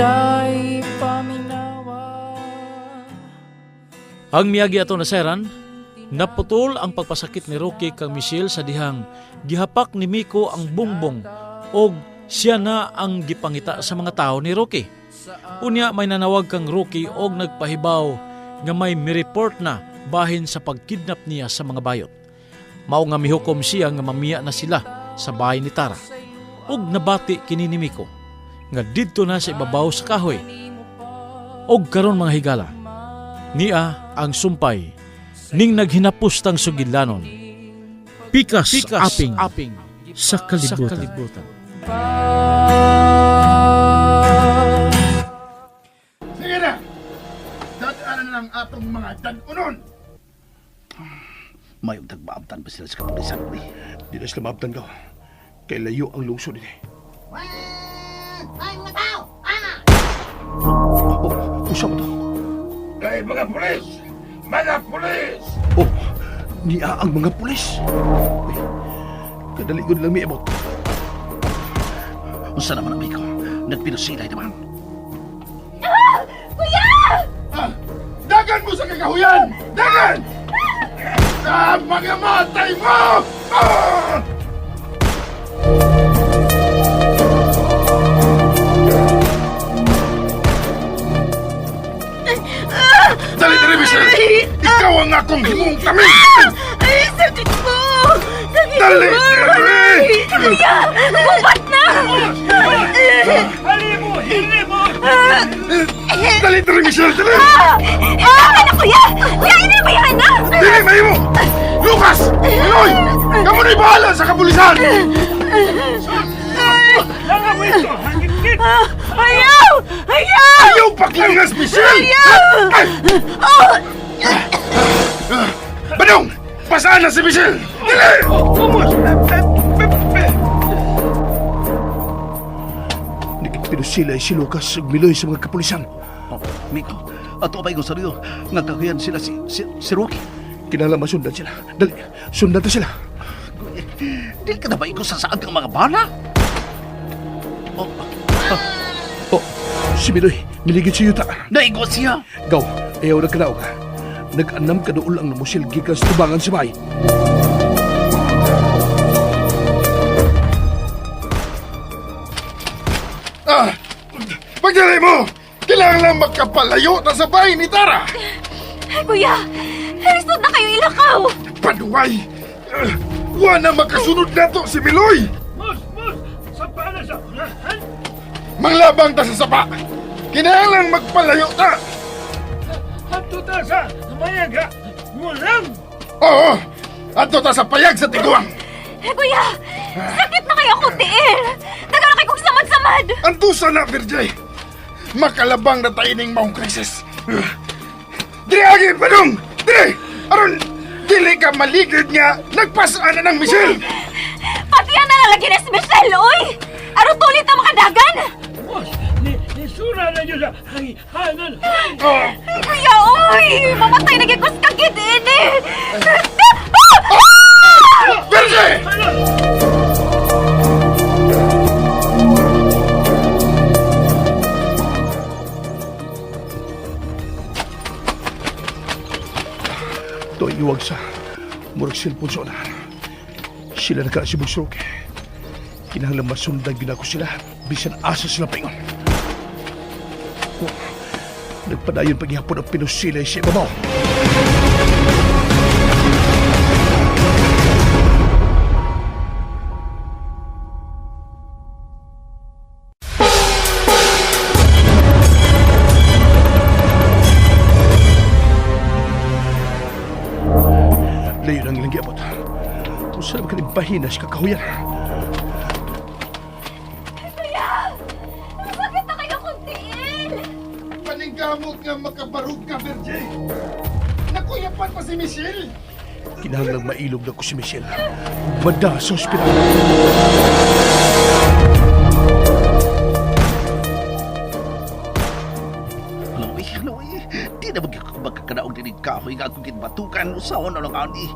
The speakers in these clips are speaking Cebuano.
Tinday paminawa. Ang miyagi ato naseran, naputol ang pagpasakit ni Rocky kang Michelle sa dihang gihapak ni Miko ang bongbong og siya na ang gipangita sa mga tao ni Rocky. Unya may nanawag kang Rocky og nagpahibaw nga may mireport na bahin sa pagkidnap niya sa mga bayot. Mao nga mihukom siya nga mamiya na sila sa bahay ni Tara. Og nabati kini ni Miko nga didto na sa ibabaw sa kahoy. Og karon mga higala, niya ang sumpay ning naghinapos tang sugilanon. Pikas, pikas aping, aping sa kalibutan. Sa kalibutan. Sige na! Dadaanan lang atong mga danunon! Mayong tagmaabtan pa sila sa kapulisan, uy. Di na sila maabtan ka. Kay layo ang lungsod ini. Ay, mga tao! Ah! Oh, usa mo to. Kay mga pulis! Mga pulis! Oh, niya ang mga pulis. Uy, kadaligod lang miabot. Unsa naman ang Miko? Nagpinusilay naman. Ah! Kuya! Ah, dagan mo sa kakahuyan! Dagan! Ah, mga matay mo! Ah! Dali, dali, Michelle! Ikaw ang akong himong kami! Ay, sakit mo! Sakit Dali, mo! dali! Kuya! Bubat na! Dali, dali, Michelle! Dali! Ah! Ah! na, kuya! Kuya, inabayahan na! Dili, mahimo! Lucas! Miloy! Kamu na'y bahala sa kapulisan! Ah! Ayaw! Ayaw! Ayaw paklangas, Michelle! Ayaw! Ay! Oh! Badong! Pasaan na si Michelle! Dili! Nagpinusilay si Lucas ug Miloy sa mga kapulisan. Oh, Miko, ato pa ingon sa riyo. Nga kakahuyan sila si Rocky. Kinahanglan masundan sila. Dali, sundan ta sila. Di ka na ba ingon sa saan kang mga bala? Oh, Oh, si Miloy, miligid si Yuta. naingon siya. Gaw, ayaw na kanaog. Nag-anam ka dool ang namusil gikan sa tubangan si Bay. Ah! Pagdali mo! Kailangan lang magkapalayo ta sa bahay ni Tara! Ay, kuya! Lisod na kayo ilakaw! Paduway! Wa na makasunod nato si Miloy! Mus! Mus! Sapa na sa unahan! Manglabang ta sa sapa! Kinahanglan magpalayo ta! Adto ta sa mayaga! Ngulang! Oo! Adto ta sa payag sa tiguang! Ay, kuya! Sakit na kayo akong tiil! Tagal na kayo kong samad-samad! Antusa na, Virgil! Makalabang na tayo ning maong krisis! Dire agi, Badong! Dire! Aron, dili ka maligid nga nagpasaan na ng misil! Pati yan na lalagyan na si Michelle, oy! Aron tulit ang makadagan! Mus! Nisura na yun sa hanan! Oh, Ay, kuya, oy! Mamatay na gyud ko sa kagid, ini! Virgil! Ito ay iwag sa murag cellphone sa unahan. Sila na si Bugsroke. Kinahanglan masundan gyud ako sila. Bisan asa sila paingon. Oh, nagpadayon paghihapon ang pinusilay sa ibabaw. Layo nang ilang giabot. Kung saan ka bahina sa kakahuyan. Kuya! Sakit na kayo akong tiil! Paningkamot nga makabarog ka, Virgil. Nakuyapan pa si Michelle. Kinahanglang mailog na ko si Michelle. Mada sa ospital. Loy, Loy, di na magkakanaog din kahoy nga akong ginbatukan. Usaon na lang, ani.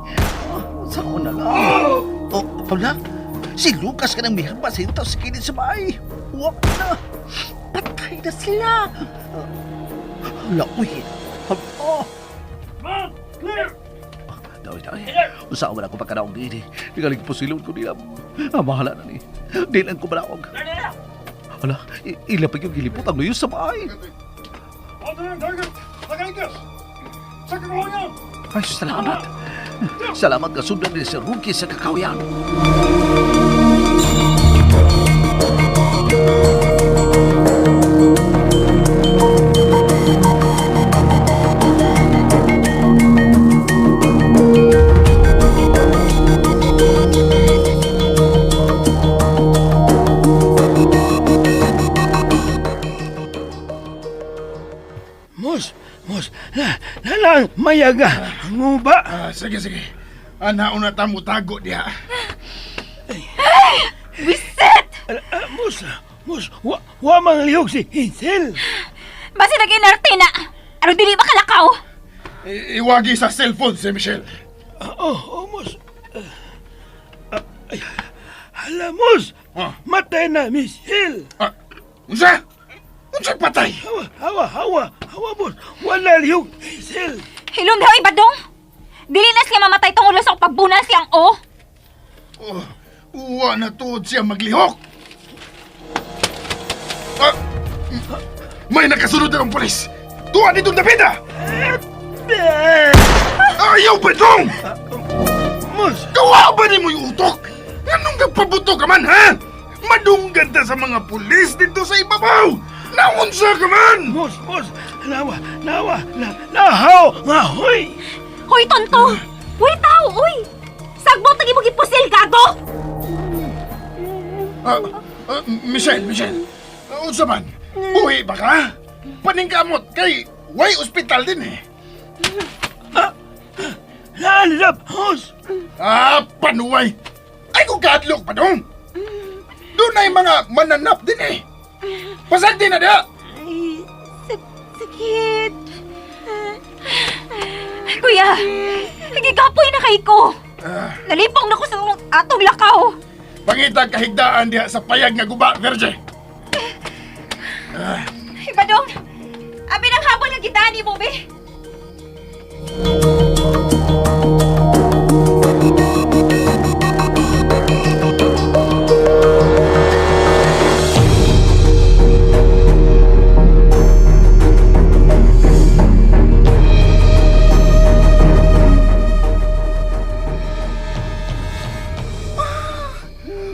Usaon na lang. Oh, Paula, si Lucas ka nang mihamba sa ito sa kilid sa bahay. Huwag na. Patay na sila. Hala, uy. Oh. Ma'am, clear! Daway, daway. Usawa na ko pagkanaog din eh. Tingaling pusilon ko nila. Ah, mahala na ni. Di lang ko manaog. Hala, ila pa yung gilipot ang luyo sa bahay. Ay, salamat. Salamat ka sundan ni si Rookie sa kakawian. Mos, mos, na, na lang, mayaga, ang uba. Ah, sige, sige. Ana, una ta mo tago diha. Wisit! Ah, mos, mos, wa, wa mang lihok si Hazel. Basi nag-inarte na! Ano dili ba kalakaw? Iwagi sa cellphone si Michelle. Ah, oh, oh, mos. Ah, ay, hala, mos. Ah. Matay na, Michelle. Ah, unsa? Unsa patay? Hawa, hawa, hawa, hawa, mos. Wala lihok, Hazel. Hilom daw ibadong! Dili na siya mamatay tungod lang sa pagbunal siyang o! Oh, uwa na tuod siya maglihok. Ah, may nakasunod na ng polis. Tuwa nitong Davida! Ayaw ba dong? Mos, Gawa ba ni mo yung utok? Anong nagpabuto ka man, ha? Madunggan ta sa mga pulis dito sa ibabaw! Naunsa ka man! mos, mos. Nawa, nawa, na, nahaw, ngahoy. Hoy, tonto! Uy, tao, uy! Sagbot ang imong gipusil, gago! Ah, ah, Michelle, Michelle. Unsa man? Buhi ba ka? Paningkamot kay way ospital din eh. Naalap, mos. Ah, panuway! Ay kung kaadlok pa dong! Doon ay mga mananap din eh! Pasag din na diha! Ay, sakit. Kuya, nagigapoy na kay ko. Nalipong na ko sa atong lakaw. Pangitag kahigdaan diha sa payag nga guba, Verge! Ibadong, abi ng habol nga gitani mo, be.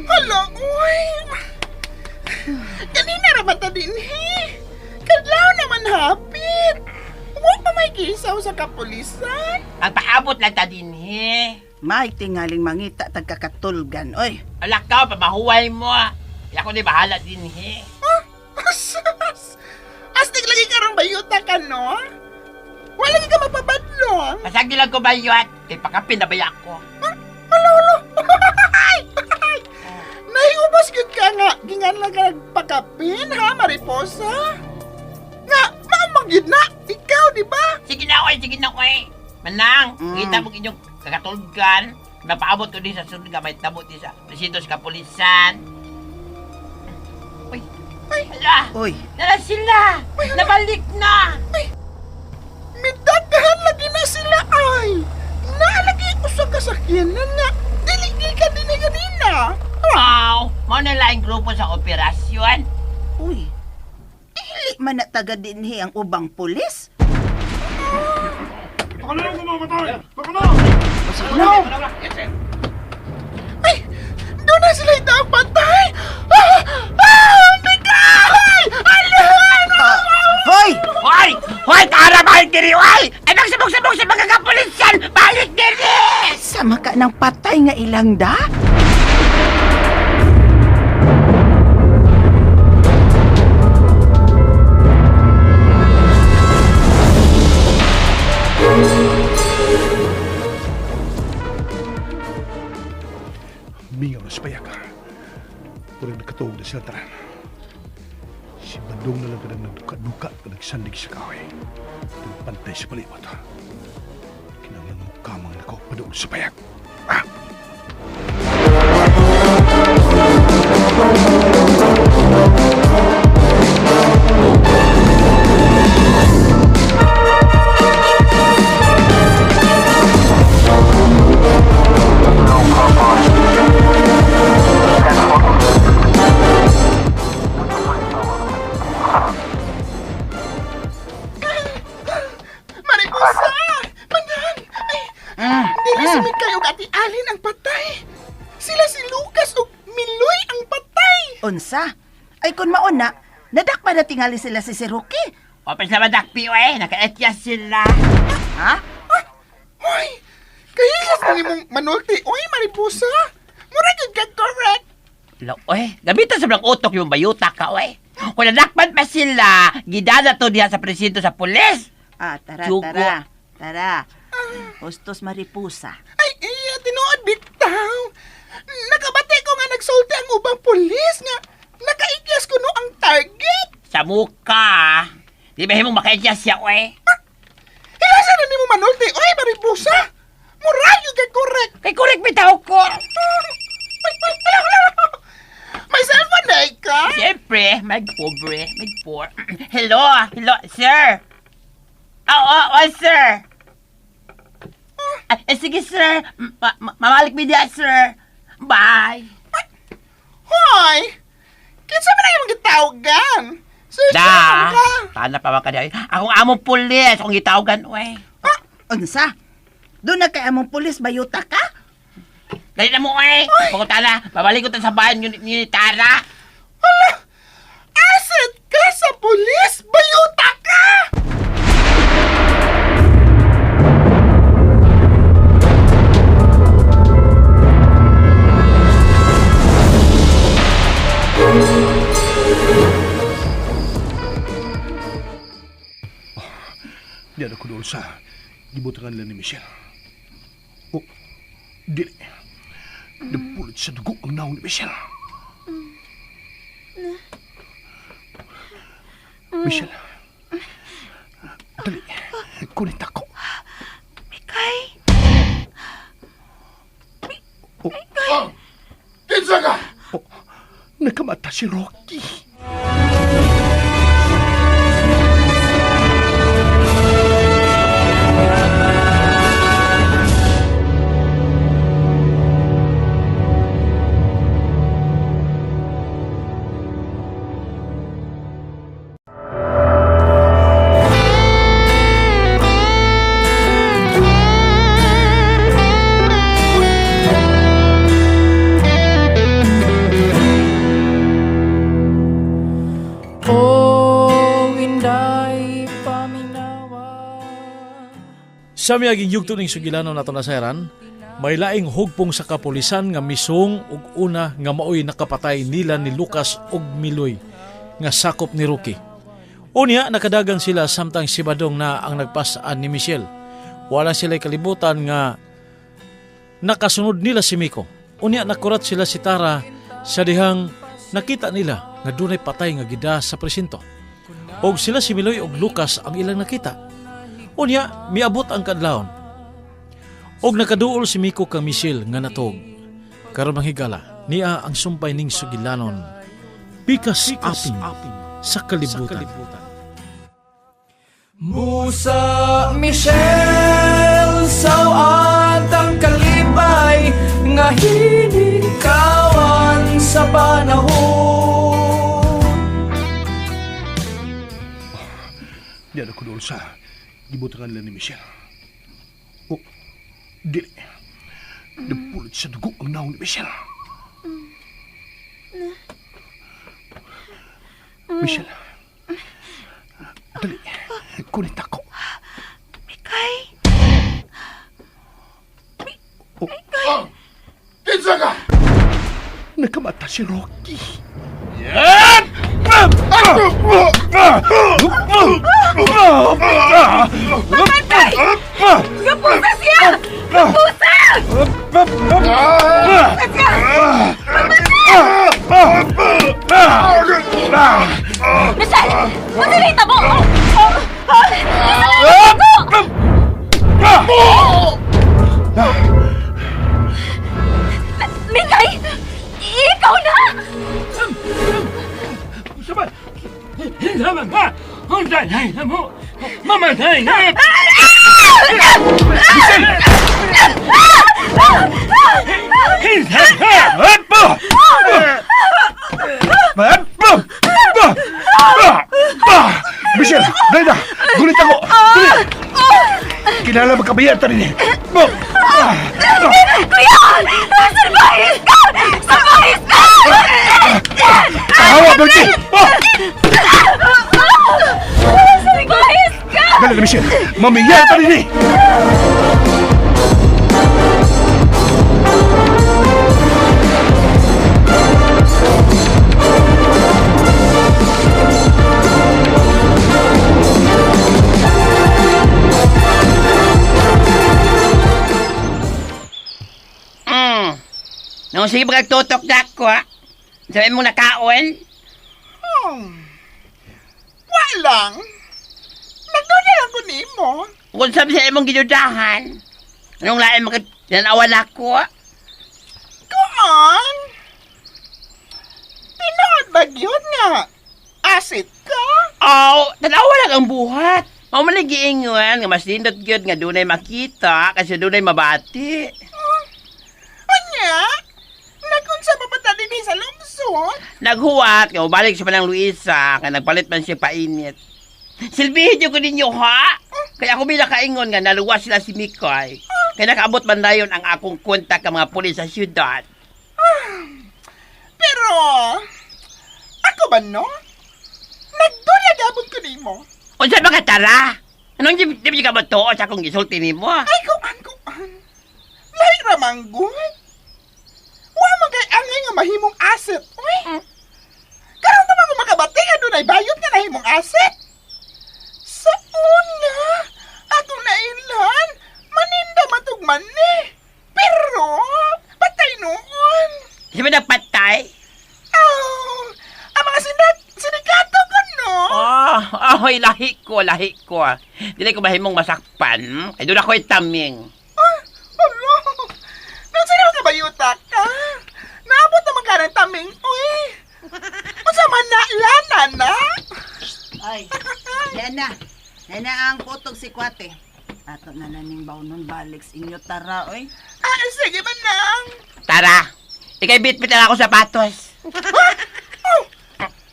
Hala, uy! Kanina ra ba ta din, he? Kadlaw naman hapit! Huwag pa may kisaw sa kapulisan. Magpaabot lang ta din, he. May tingaling mangita tagkakatulgan, oy. Alakaw, pamahuway mo. Ako ni bahala din, he. Asas! Astig lagi karong bayuta ka, no? Wala lagi ka mapabadlong. Pasagi lang ko bayot. Kay pakapin na baya ko. Hala, hala! Nahiubos gyud ka nga, gingan lang ka nagpakapin, ha, Mariposa? Nga, maamang gyud na! Ikaw, di ba? Sige na, oy. Sige na, oy. Manang, kita mo inyong kakatulgan. Mapaabot ko din sa sunod nga may tabo din sa presinto sa kapulisan. Uy, Ay. hala. Uy. Nala sila. Nabalik na. Midaghan lagi na sila ay. Naalagi usa ka sakyanan nga dili gi ka dinhi kanina. Wow, mao na laing grupo sa operasyon. Uy, dili man na taga dinhi ang ubang pulis. Ay, doon na sila itaang patay. Ah! Ah! Bigay! Alhan! Hoy! Hoy! Hoy, tara balik diri, hoy! Ay magsabog-sabog sa mga kapulisan! Balik diri! Sama ka ng patay nga ilang da? Mingaw na sa payag. Murag nakatuog na sila tanan. Si Badong na lang kanang nagduka-duka ka nagsandig sa kahoy. Nagpantay sa palibot. Kinahanglan mo kamang nako padool sa payag. Ah! Unsa? Ay kun mauna, nadakpa na tingali sila si Rocky. Open sila madakpi, oy. Naka-etyas sila. Ha? Hoy! Kahilas na nimong manulti. Oy, Mariposa! Mura gyud ka correct. Lo, oy. Gamitan sa blang utok yung bayuta ka, oy. Kung nadakpan pa sila, gidana to diha sa presinto sa pulis. Ah, tara, Jugo. tara. Tara. Hustos Mariposa. Ay, iya, tinuod bitaw. Nakabati ko nga nagsulti ang ubang pulis nga nakaikyas ko no ang target. Sa muka. Di ba himong maka-etyas siya, oy? Hilasan na nimo manulti. Oy, Mariposa! Mura gyud ka correct. Kay correct bitaw ko. Ay, ay, ala, ala, ala. May cellphone na ka? Siyempre, may pobre, may poor. Hello, hello, sir. Oo, oh, oh, sir. Ah, eh, sige, sir. Mamalik mi diya, sir. Bye. Hoy! Kinsa man ang imong gitawagan? Sir, Da. sir, ka. Tana pa man ka diay. Akong among pulis, akong gitawagan, oy. Unsa? Doon na kay among pulis bayuta ka? Dali na mo, oy. Pagkutana, babalik ko ta sa bahay ni Tara. Hala! Asset ka sa pulis! Bayuta ka! Di na ko doon sa gibutangan nila ni Michelle. Oh, dili. Napulot sa dugo ang naong ni Michelle. Michelle. Dali. Kunin ako. Mikay! Kinsa ka? Oh, nakamata si Rocky. Oh, inday paminawa. Sa miyaging yugto ning sugilanon nato nasayran, may laing hugpong sa kapulisan nga misong ug una nga maoy nakapatay nila ni Lucas ug Miloy nga sakop ni Rocky. Unya nakadagan sila samtang si Badong na ang nagpasaan ni Michelle. Wala sila kalibutan nga nakasunod nila si Miko. Unya nakurat sila si Tara sa dihang nakita nila nga dunay patay nga gida sa presinto. Og sila si Miloy ug Lucas ang ilang nakita. Unya, miabot ang kadlawon. Og nakaduol si Miko kang Michelle nga natog. Karon manghigala, niya ang sumpay ning sugilanon. Pikas aping sa kalibutan. Musa Michelle sawat ang kalipay nga hinikawan sa panahon. Di na ko doon sa gibutangan nila ni Michelle. Oh, dili. Napulot sa dugo ang naong ni Michelle. Michelle. Dali. Kunin ako. Mikay! Kinsa ka? Nakamata si Rocky. Mamatay! Gapusa siya! Gapusa! Gapusa siya! Mamatay! Michelle! Masilita mo! Oh! Oh! Oh! Michelle! Mikay! Ikaw na! Mamatay na! Michelle, dali na! Gulit ako! Dali! Kilala magkabayan ta rin eh! Kuya! Salbahis ka! Salbahis ka! Hawa, Bertie! Oh! Salbahis ka! Dali na, Michelle! Mamiyay pa rin eh! Nung sige pagtutok na ako, ha? Sabi mo nakaon? Wa lang. Nagduna lang ko nimo. Kung sabi sa imong ginudahan, anong lain mo tinanawan ako? Kuan? Tinuod ba gyud nga? Asit ka? Oh, tanawa lang ang buhat. Mao man lagi giingon nga mas nindot gyud nga dunay makita kasi dunay mabati. Unya? Nagunsa pa ba ta dinhi sa lungsod? Naghuwat nga balik siya pa ng Luisa kay nagpalit man siya painit. Silbihin niyo ko ninyo ha. Kaya ako bila kaingon nga naluwas sila si Mikoy. Kaya nakaabot man dayon ang akong kontak ka mga pulis sa syudad. Pero, ako ba no? Nagdula gabon ko nimo. Unsa ba ka tara? Anong di, di ka ba tuo sa akong gisulti nimo? Ay, kuan, kuan. Lahi ra manggod. Wa man kay angay nga mahimong asset, uy. Karon pa man ko makabati nga dunay bayot nga nahimong asset. Sa una, atong nailhan, maninda matugman ni. Pero, patay noon. Di ba napatay? Oh, ang mga sindak, sindikato ko no. Ah, oh, lahi ko, lahi ko. Dili ko mahimong masakpan. Kay doon ako itaming. Ah, alo. Nung sino ka ba yuta ka? Naabot naman ka ng taming, uy. Unsa man na, lana na? Ay, yan na. Yan na ang putog si Kwate. Ato na naning baunon balik sa inyo tara, oy. Ah, sige man lang. Tara, ikay bitbit na ako sapatos. Ha? Oh,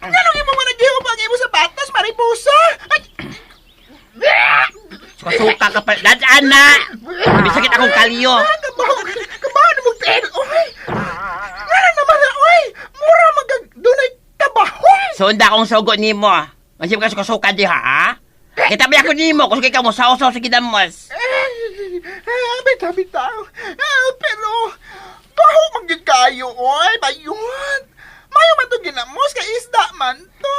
nganong imo man naghihup ang imo sapatos, mariposa? Ay, Suka-suka ka pa. Dadaan na! Bisakit akong kalyo. ah, kabaho, kabaho na mong tiil, uy. Ngano naman na, uy. Mura magag, dunay kabaho. Sunda akong sugo nimo. Masip ka suka-suka diha, ha? Kita ba ako nimo kung ka mo saw-saw sa gidamos. Eh, ah, bitaw, bitaw. Ah, pero, baho man gyud kayo, oy, bayot. Mayo man to ginamos, kay isda man to.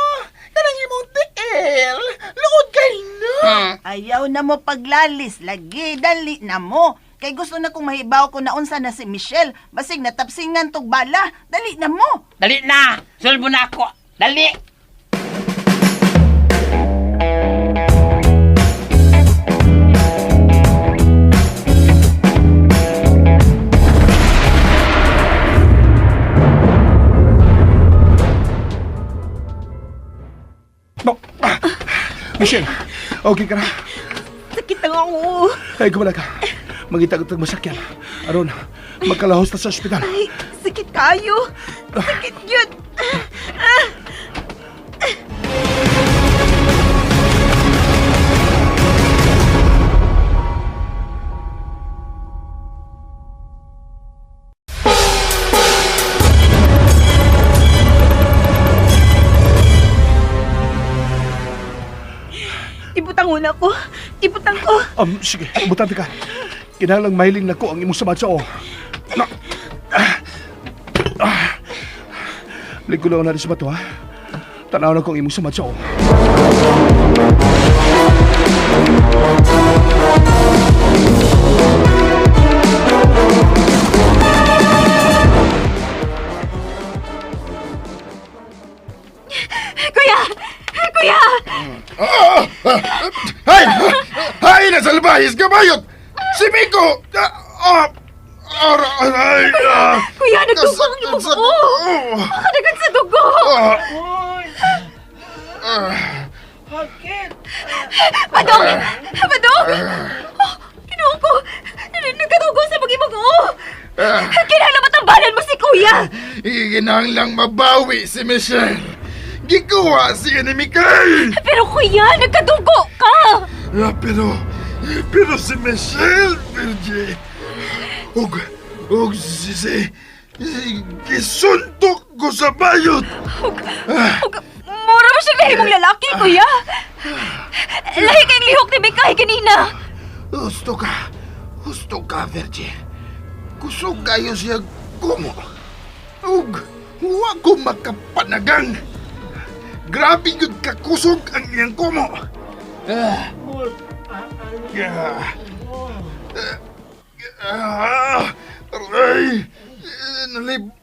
Kanang imong tiil, luod kay no. Hmm. Ayaw na mo paglalis, lagi dali na mo. Kay gusto na kong mahibaw ko na unsa na si Michelle. Basig natapsingan tog bala. Dali na mo. Dali na! Sulbo na ako! Dali! No. Ah. Michelle, okay ka na. Sakit ang ako. Ay, gumala ka. Mangita ko masakyan. Aron, magkalahos na sa ospital. Ay, sakit kayo. Sakit yun. Ibutang una ko. Ibutang ko. Sige, butante ka. Kinahanglang mahiling na ko ang imong samad sa o. Na. Ah. Ah. Lingko lang na rin sa bato, ha? Tanaw na ko ang imong samad sa o. Kuya! Kuya! Hay! Hay, nasalbahis ka bayot! Si Miko! Ah, ah, aray, ah. Kuya, nagdugo ang imong Sakit, buo. oh. Makadagan sa dugo. Ah, Padong! Padong! Oh, Kinuha ko! Nagkadugo sa pag-ibang oo! Kinahanglan matambalan mo si Kuya! Iginang mabawi si Michelle. Gikuha siya ni Mikay! Pero Kuya, nagkadugo ka! Ah, pero si Michelle, Virgie. Og, og si, si, Gisuntok ko sa bayot! Ug, mura ba siyang lahi mong lalaki, kuya? Lahi kayong lihok ni Mikay kanina. Gusto ka. Gusto ka, Virgie. Kusog kayo siya kumo. Ug, huwag ko makapanagang. Grabe yun kakusog ang iyang kumo. Ah. Ah. Ah. Aray!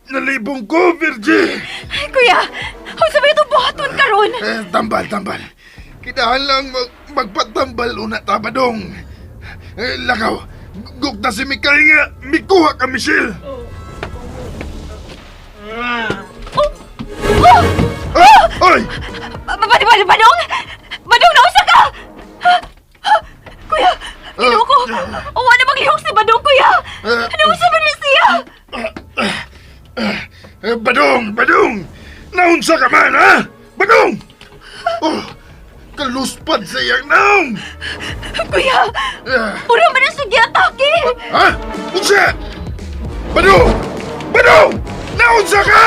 Nalibong ko, Virgie! Ay, kuya, unsa ba itong buhaton karon? Eh, tambal, tambal. Kinahan lang magpatambal una tabadong. Eh, lakaw, gugta si Mikay nga, mikuha ka, Michelle. Oh! Oh! Ah! Ay! Badong! Badong, nausa ka! Kuya, ginoo ko. Uwa na maglihok si Badong, kuya. Nausa ba niya siya? Eh, Badong, Badong! Naunsa ka man, ha? Badong! Oh, kaluspad sa iyang naong! Kuya, mura man na siya giatake. Ha? Unsa? Badong! Badong! Naunsa ka?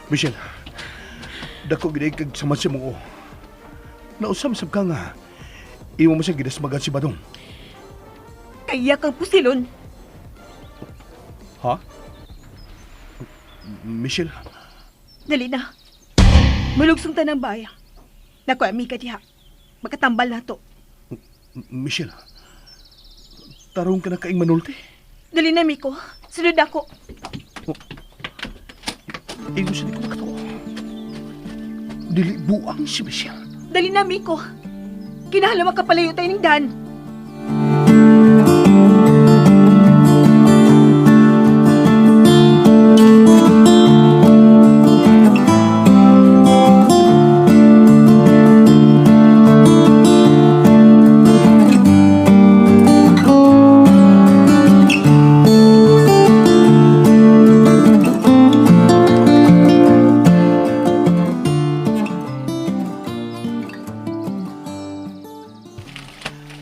Michelle, dako gid kag sama sa mong Nausam-sab ka nga. Imo mo siya gidasmagan si Badong. Kaya kang pusilon. Ha? Michelle, Dali na. Malugsong ta ng baya. Naku, amiga diha. Makatambal na to. Michelle. Tarong ka na kaing manulti. Dali na, Miko. Sunod ako. Ingon siya di ko makatuo. Dili buang si Michelle. Dali na, Miko. Kinahanglan makapalayo tayo ng Dan.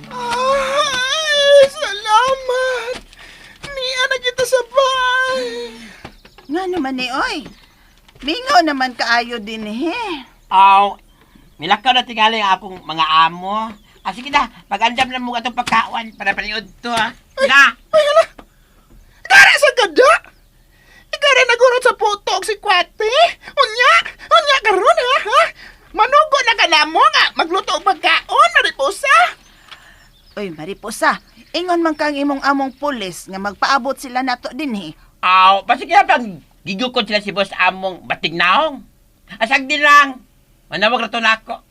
Ay, salamat! Niya na kita sa bahay. Nga naman ni oy. Mingaw naman kaayo din eh. Aw, milakaw na tingali ang akong mga amo. Ah, sige na, pag-andam na mo atong pagkawan para paniod to, ah. Na! Ay, hala! Gara sa gada! Gara nagurot sa putok si Kwate! Unya! Unya karon ha? Ha? Manugo na ka na mo nga! Magluto og pagkaon, Mariposa! Oy, Mariposa, ingon man kang imong among pulis nga magpaabot sila nato dinhi. Aw, basta kaya pang gigukod sila si boss among bating naong. Asag din lang. Manawag na to na ako.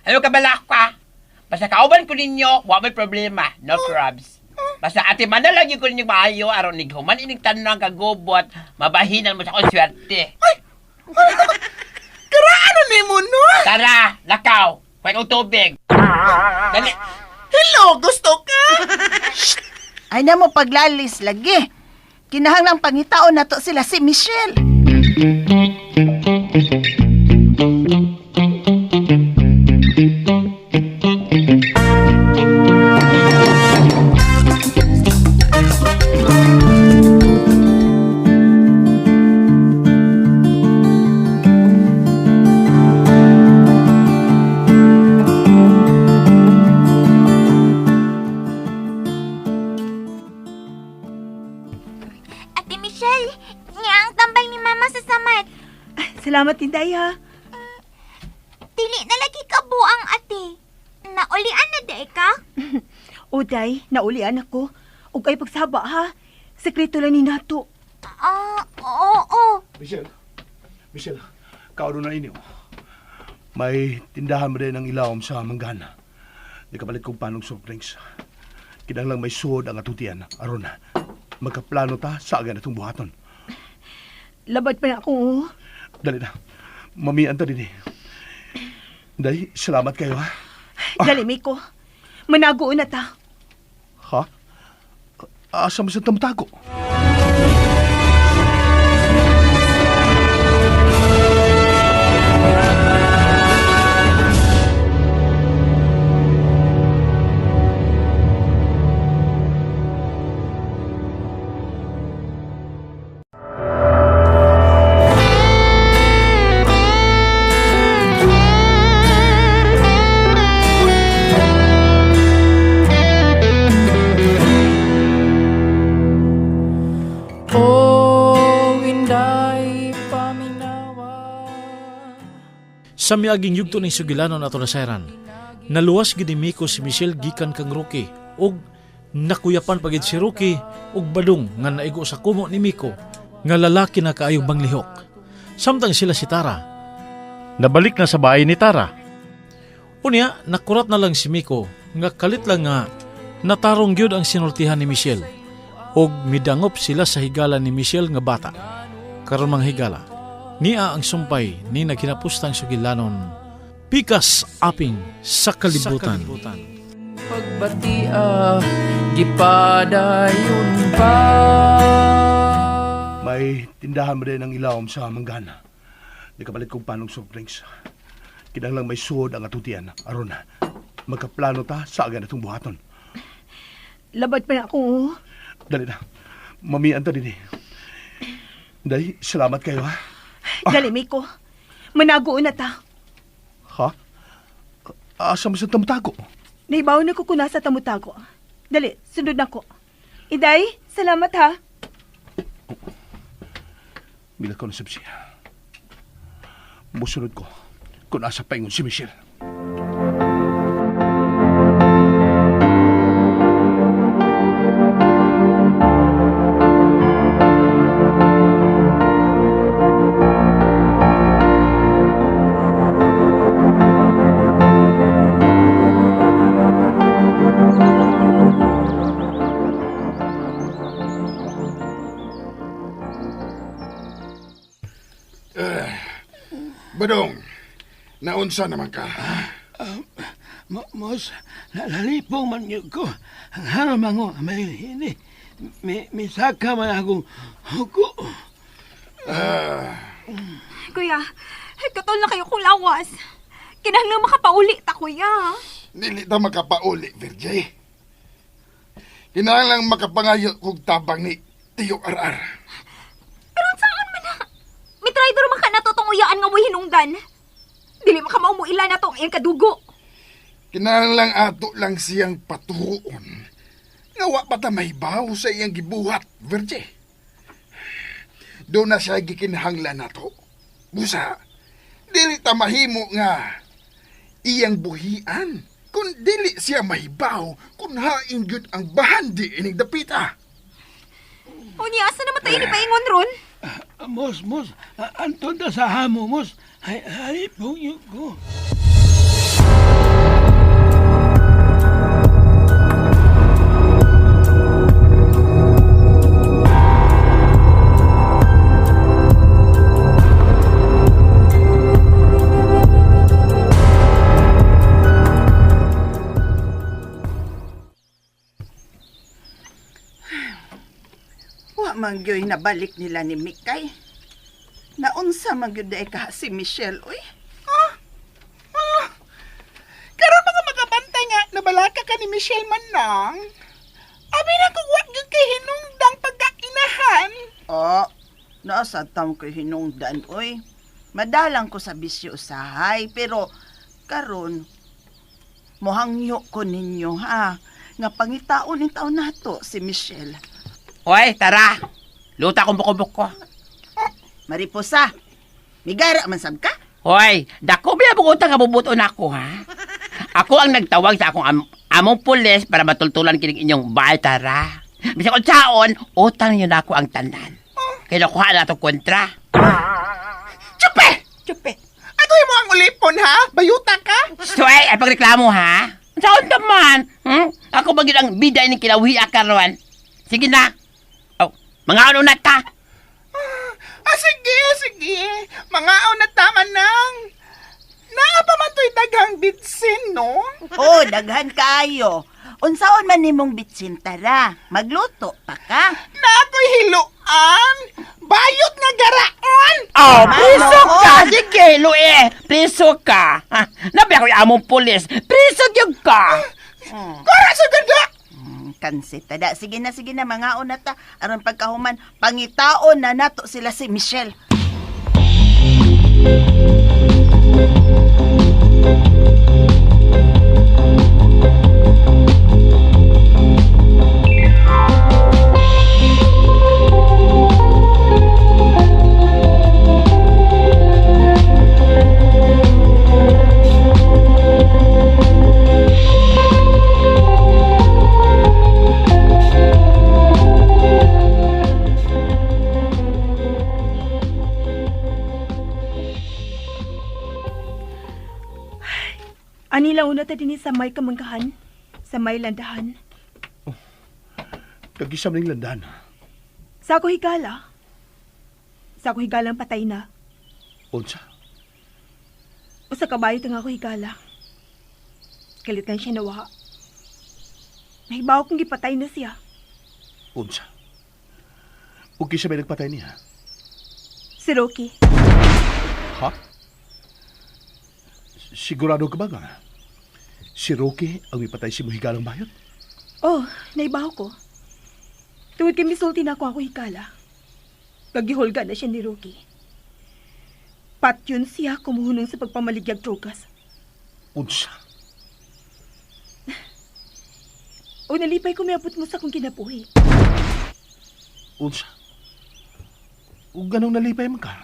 Ayaw ka balak ka. Basta kauban ko ninyo, wa may problema. No probs. Basta ate man na lang yun ko ninyo maayo, aron nighuman ining tanong kagubot, mabahinan mo sa akong swerte. Karaan na nimo no? Tara, lakaw. Kuha kong tubig. Dali. Hello, gusto ka? Ay na mo paglalis lagi. Kinahanglang pangitaon nato sila si Michelle. Ate Michelle, niya ang tambal ni Mama sa samad. Ay, salamat, Inday, ha. Dili na lagi ka buang, ate. Naulian na di ka? O, Day, naulian ako. Ug ay pagsaba, ha. Sekreto lang ni nato. Ah, oo, oo. Michelle, Michelle, kaano na inyo. May tindahan mo din ang ilawom sa manggahan. Di kapalit kong panong soft drinks. Kinahanglang may suod ang atutian. Aron, magkaplano ta sa agan atong buhaton. Labad pa na ako, oh. Dali na. Mamian ta din eh. Day, salamat kayo ha. Dali, Miko. Manago na ta. Ha? Asa man sa tamtago? Oh, inday paminawa. Sa miaging yugto ning sugilanon ato nasayran, naluwas gid ni Miko si Michelle gikan kang Rocky ug nakuyapan pagid si Rocky ug Badong nga naigo sa kumo ni Miko nga lalaki na kaayong banglihok. Samtang sila si Tara, nabalik na sa bahay ni Tara. Unya, nakurat na lang si Miko nga kalit lang nga natarong gyud ang sinultihan ni Michelle ug midangop sila sa higala ni Michelle nga bata. Karon mga higala, niya ang sumpay ni naghinapustang sugilanon, pikas aping sa kalibutan. Pagbatia, gipadayon pa. May tindahan mo din ang ilawom sa manggana. Nakapalit kong panong soft drinks. Kinahanglang may suod ang atutian. Aron, magkaplano ta sa agan atong buhaton. Labad pa na ako. Oh. Dali na. Mamian ta din eh. Day, salamat kayo ha. Dali, Miko. Manago na ta. Ha? Asa mo sa tamtago? Naibaw na ko kuna sa tamutago. Dali, sunod na ko. Inday, salamat ha. Mila ko na siya. Musunod ko kung asa paingon si Michelle. Badong, naunsa naman ka? Mos, nalipong man yun ko. Ang haram ako, may hini. Misaka man akong huko. Kuya, katol na kayo kong lawas. Kinahanglan makapauli ta, kuya. Dili ta makapauli, Virgay. Kinahanglan makapangayo kog tabang ni Tiyo RR. Pero saan man na? May driver man ka na tong uyaan nga mo'y hinungdan. Dili man ka maumuila na to ang iyang kadugo. Kinahanglan ato lang siyang patuon. Nga wa pa ta mahibaw sa iyang gibuhat, Virgay. Doon na siya gikinahanglan nato. Busa, dili ta mahimo nga iyang buhian. Kung dili siya mahibaw, kung hain gyud ang bahandi ining dapita. Unya, asa naman tayo ni paingon ron? Mos, anton ta sa hamo, mos. Ay, halipong yun ko. Wa man gyoy nabalik nila ni Mikay. Naunsa man gyud day ka si Michelle, uy. Karon mga makabantay nga, nabalaka ka ni Michelle Manang. Abi na kung wa gyud kay hinungdang pagkainahan. Oh, naasa taon ko'y hinungdan, uy. Madalang ko sa bisyo usahay, pero karon mohangyo ko ninyo, ha? Nga pangitaon ni taon nato si Michelle. Hoy, tara. Luta kong buko-buko. Mariposa, migara man sab ka? Hoy, dako ba yung utang nga bubuton ako, ha? Ako ang nagtawag sa akong among pulis para matultulan kining inyong bahay, tara. Bisag unsaon, utang niyo na ako ang tanan. Kaya nakuha na itong kontra. Chupe! Chupe! Ato mo ang ulipon ha? Bayuta ka? So, ay pagreklamo, ha? Unsaon naman? Ako ba gyud ang bida ining kinawiha karon? Sige na. Oh, mga ano na ta? Ah, sige, sige. Mga na tama nang. Naa pa man to'y daghang bitsin, no? Oh, daghan kaayo. Unsaon man nimong bitsinta ra, magluto pa ka. Na ako'y hiluan! Bayot nga garaon! Oh, priso ka! Sige, Lue! Priso ka! Ha, nabi ako yung among pulis. Priso gyud ka! Kora sa ganda! Kansit tada. Sige na, mga na ta. Aron pagkahuman, pangitaon na nato sila si Michelle. Anila una ta dinhi sa may kamangkahan, sa may landahan. Kagisam ning landan. Sa ako higala. Sa ako higalang patay na. Unsa? O sa kabayo ta nga ako higala. Kalit lang siya nawa. Nahibaw kong gipatay na siya. Unsa? Ug kinsa may nagpatay niya? Si Rocky. Ha? Sigurado ka ba nga? Si Rocky ang ipatay si Muhigalang bayot? Oh, naibaw ko. Tungod kay misulti na ako higala. Kagihulga na siya ni Rocky. Patyon siya kumuhunong sa pagpamaligyag drogas. Unsa? O nalipay ko miabot mo sa akong kinabuhi. Unsa? Ug ganong nalipay man ka?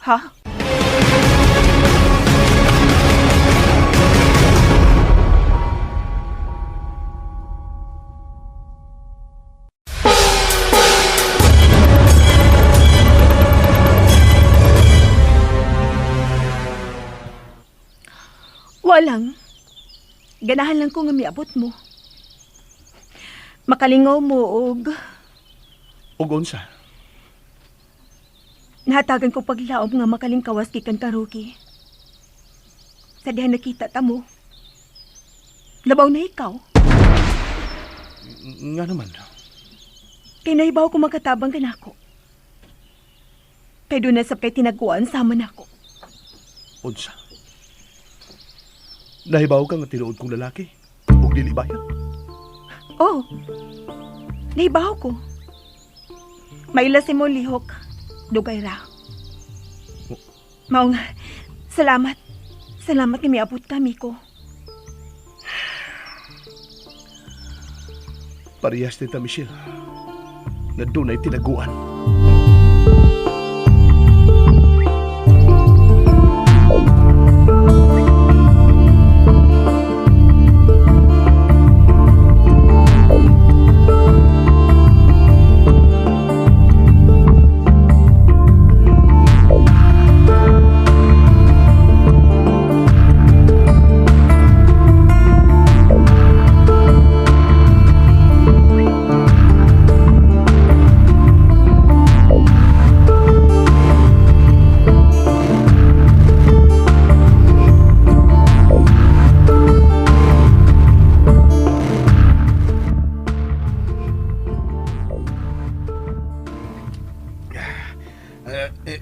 Ha? Walang. Ganahan lang ko nga miabot mo. Makalingaw mo og Og unsa? Nahatagan ko paglaom nga makalingkawas gikan ka, Rocky. Sa diha nakita ta mo. Labaw na ikaw. Nga naman. Kay nahibaw ko makatabang ka nako. Kay doon na sab kay tinaguan sama nako. Unsa? Nahibaw ka nga tinuod kong lalaki ug dili bayot? Oh, nahibaw ko. Maila si mo lihok, dugay ra. Mao nga, salamat. Salamat nga miabot ka, Miko. Parehas ni ta, Michelle, na doon ay tinaguan.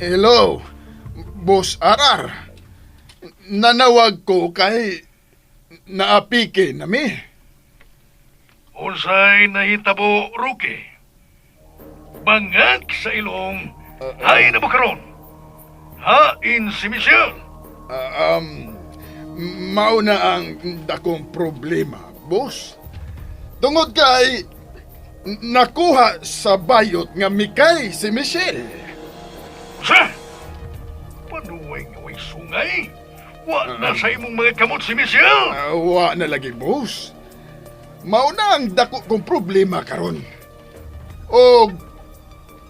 Hello, Boss Arar. Nanawag ko kay naapike nami. Unsay nahitabo, Rocky? Bangag sa ilong, hay na mo karon. Hain si Michelle. Mao na ang dakong problema, boss. Tungod kay nakuha sa bayot nga mikay si Michelle. Sa? Panuway nga way sungay? Wa na sa imong mga kamot si Michelle. Wa na lagi, boss. Mao na ang dako kong problema karon. Og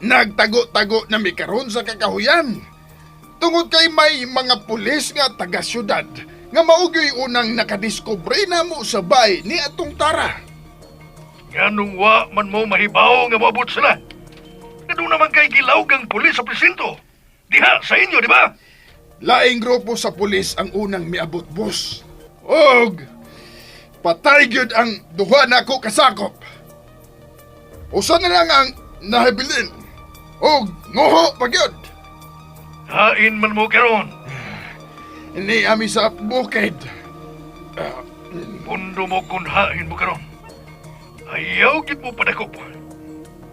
nagtago-tago na mi karon sa kakahuyan. Tungod kay may mga pulis nga taga-syudad nga mao gyoy unang nakadiskubre namo sa bay ni atong Tara. Nganong wa man mo mahibaw nga moabot sila? Kadto naman kay gilawg ang pulis sa presinto. Diha sa inyo, di ba? Laing grupo sa pulis ang unang miabot, boss. Og Patay gyud ang duha nako kasakop. Usa na lang ang nahibilin. Og nguho pa gyud. Hain man mo karon. Ni ami sa bukid. Pundo mo kung hain mo karon. Ayaw gid mo padakop.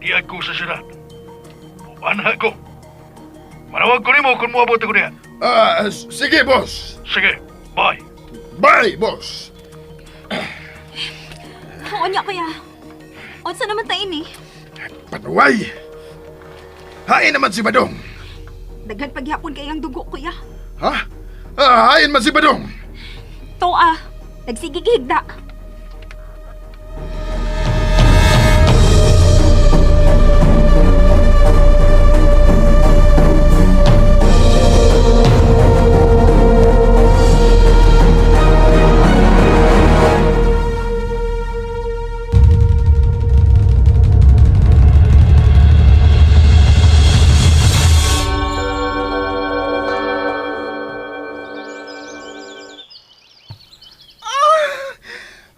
Di ako sa syudad. Uban ko. Manawag ko nimo kung moabot ako diha. Ah, sige, boss. Sige, bye. Bye, boss. Unya, kuya. Unsa naman ta ini? Panuway. Hain naman si Badong. Daghan paghapon kay ang dugo, kuya. Ha? Ah, hain man si Badong. Toa, nagsigig higda.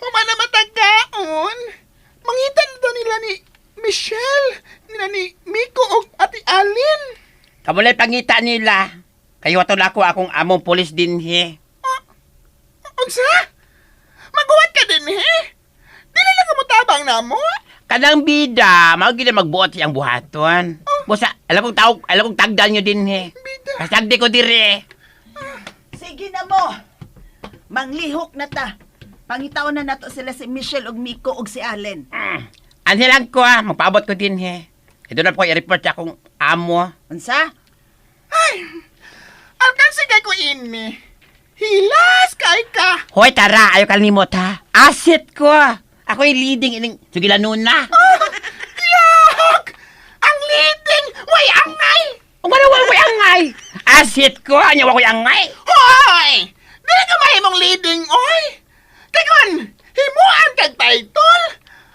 Human na matagkaon. Mangita na daw nila ni Michelle, nila ni Miko og Ate Alin. Kamulay pangita nila. Kayo ato na ako akong among pulis dinhi. Unsa? Maguwat ka din eh? Dili lang kamutabang namo. Kanang bida, mao gid magbuot siyang buhaton. Busa, alam kong tawag, alam kong tagdan nyo dinhi. Bida. Pasagdi ko dire. Sige na mo. Manglihok na ta. Pangitaon na nato sila si Michelle og Miko og si Allen. Anhi lang ko ah, magpaabot ko dinhi. Ito na po i-report sa akong amo. Unsa? Ay, alkansi kay ko ini. Hilas kay ka. Hoy, tara, ayaw kalimot ha. Asset ko. Ako yung leading ining sugilanuna. Yak! Ang leading! Way angay! Wala, wala, way angay! Asset ko, anya wa ko'y angay. Hoy! Dili ka mahimong leading, oy! Kay kon, himuan kag title!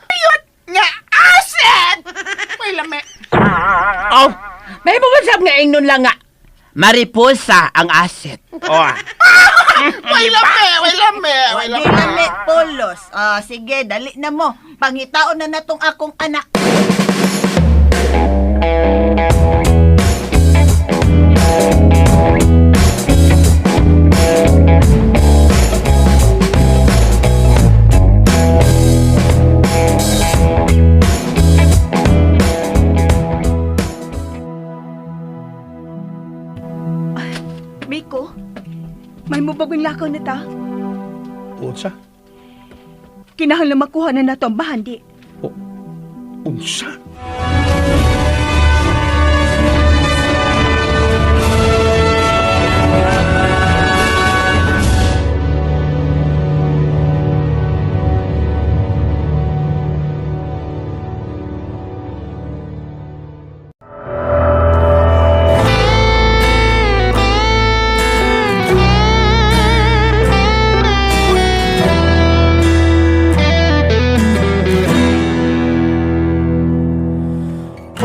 Ayot nga asset! Way lame. Oh, may bubasab nga ingnon lang nga. Mariposa ang asset. Oh. Way lame, way lame, way Di lame. lami polos. Ah, sige, dali na mo. Pangitaon na natong akong anak. Miko, may mubagong lakaw na ta. Unsa? Kinahanglan makuha na nato ang bahandi. Unsa?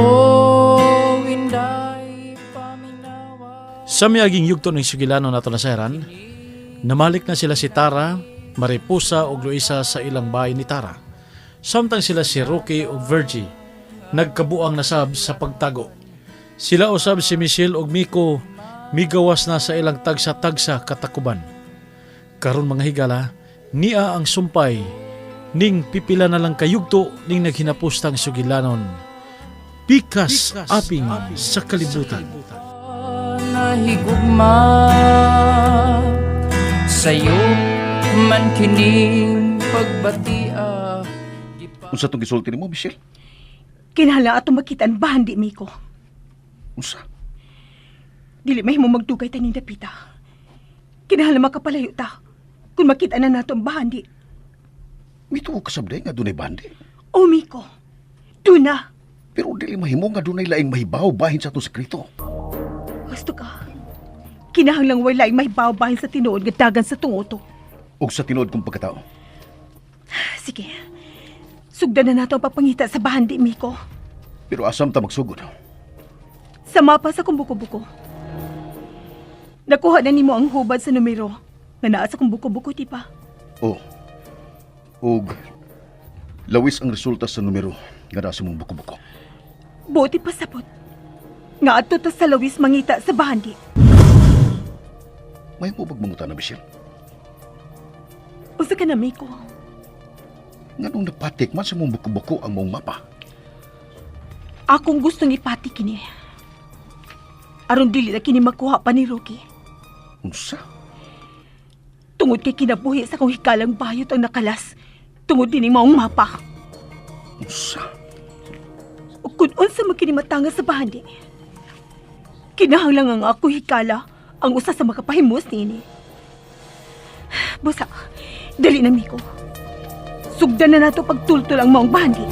Oh, inday paminawa. Sa miaging yugto ng sugilano nato nasayran, namalik na sila si Tara, Mariposa ug Luisa sa ilang bahay ni Tara. Samtang sila si Rocky ug Virgie, nagkabuang nasab sa pagtago. Sila usab si Michelle ug Miko, migawas na sa ilang tagsa-tagsa katakuban. Karon mga higala, nia ang sumpay, ning pipila na lang kayugto ning naghinapustang sugilanon. Pikas, aping sa kalibutan. Nahigugma sa'yo man kining pagbatia. Unsa tong gisulti nimo, Michelle? Kinahanglan atong makita ang bahandi, Miko. Unsa? Dili mahimo magdugay taning dapita. Kinahanglan makapalayo ta. Kung makita na nato ang bahandi. Mituo ka sabday nga dunay bandi. O, Miko. Tuna. Pero dili mahimo nga dunay laing mahibaw bahin sa atong sekreto. Gusto ka. Kinahanglang walay may bahin sa tinuod nga dagan sa tungoto. Ug sa tinuod kong pagkatao. Sige. Sugdan na nato ang pagpangita sa bahandi, Miko. Pero asam ta magsugod. Sa mapa sa kumbuko-buko. Nakuha na nimo ang hubad sa numero nga naa sa kumbuko-buko, di ba? Oh. Ug lawis ang resulta sa numero nga naa sa mong buko-buko. Buti pasabot. Nga adto ta sa lawis mangita sa bahandi. May mo pagmanguta na, Michelle? Usa ka na, Miko. Nganong napatik man sa mong buko-buko ang mong mapa? Akong gustong ipati kini. Aron dili na kini makuha pa ni Rocky. Unsa? Tungod kay kinabuhi sa kong hikalang bayot ang nakalas. Tungod din maong mapa. Unsa? Ug kun unsa man kini matanga sa bahandi. Kinahanglan ang ako hikala ang usa sa makapahimos niini. Busa, dali na Miko. Sugdan na nato pagtultol ang maong bahandi.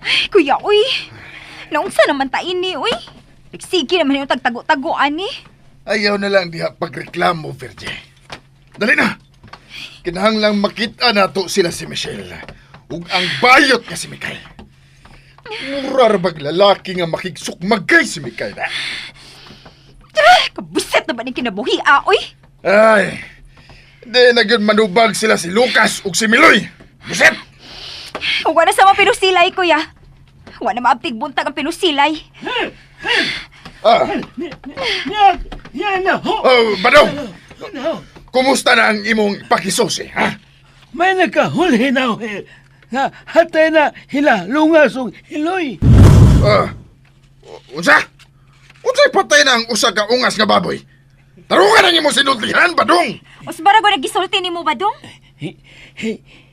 Ay, kuya, uy. Naunsa naman ta ini, uy. Nagsige naman yung tagtago-tagoan ni. Ayaw na lang diha pagreklamo, Virgie. Dali na! Kinahanglang makita nato sila si Michelle. Ug ang bayot nga si Mikay. Mura ra bag lalaki nga makigsukmagay si Mikay na. Ah, Kabuset na ba ni kinabuhi, ah, uy? Ay, di na gyud manubag sila si Lucas ug si Miloy. Buset! Wa na sa mga pinusilay, kuya. Wa na maabtig buntag ang pinusilay. Ah, Yan na ho! oh, Badong! No. Kumusta na ang imong pakisusi, ha? May nakahulhi na ho eh. Na hatay na hila lungas og hiloy. Ah, unsa? Unsay patay na ang usa ka ungas nga baboy? Tarungan ang imong sinultihan, Badong! Usbara ko nagisulti nimo ba dong?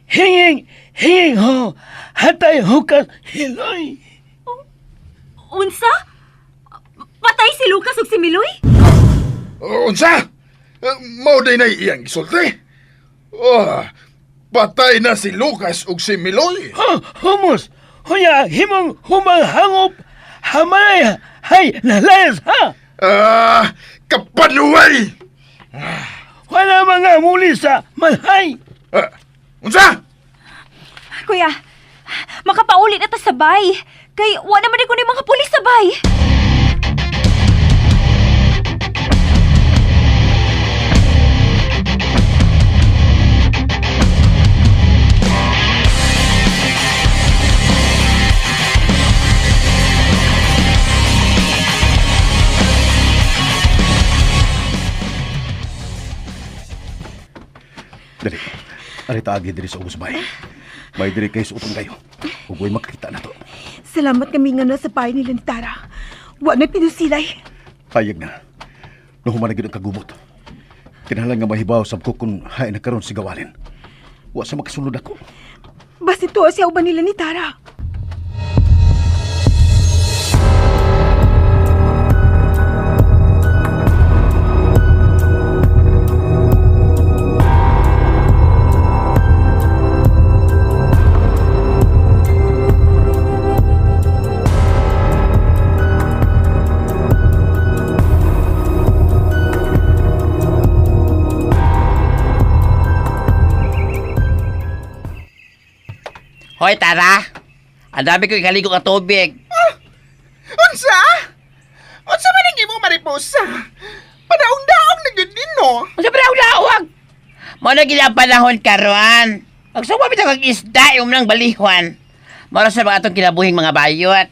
Hinging, hinging ho, hatay hukas hiloy. Unsa? Patay si Lucas ug si Miloy? Oh, unsa? Mao day na iyang gisulti. Oh, patay na si Lucas ug si Miloy. Ho, humos, hunya himong humanghangop, hamalay, hay, nalayas ha. Ah, kapanuway! Wala mga muli sa malhay. Ah, unsa? Kuya, makapaulit na ta sabay. Kay wa naman ko ni mga pulis sabay. Dali. Ari taagi diri sa ubos bay. May diri kay suoton kayo. Ug way makakita na to. Salamat kami nga nasa bahay nila ni Tara. Wa na pinusilay. Payag na. Nahuman na gyud ang kagubot. Kinahanglan nga mahibaw sab ko kung hain na karon si gawalin. Wa sa makasulod ako. Basta tuwa siya uban nila ni Tara. Hoy, Tara! Ang dami ko ikaligo ka tubig. Unsa? Unsa man ang imong mariposa? Padaong-daong na gyud din, no? Unsa pa daog? Mo na gid ang panahon karon. Pagsuwa bitaw kag isda imong nang balihwan. Mora sa mga atong kinabuhing mga bayot.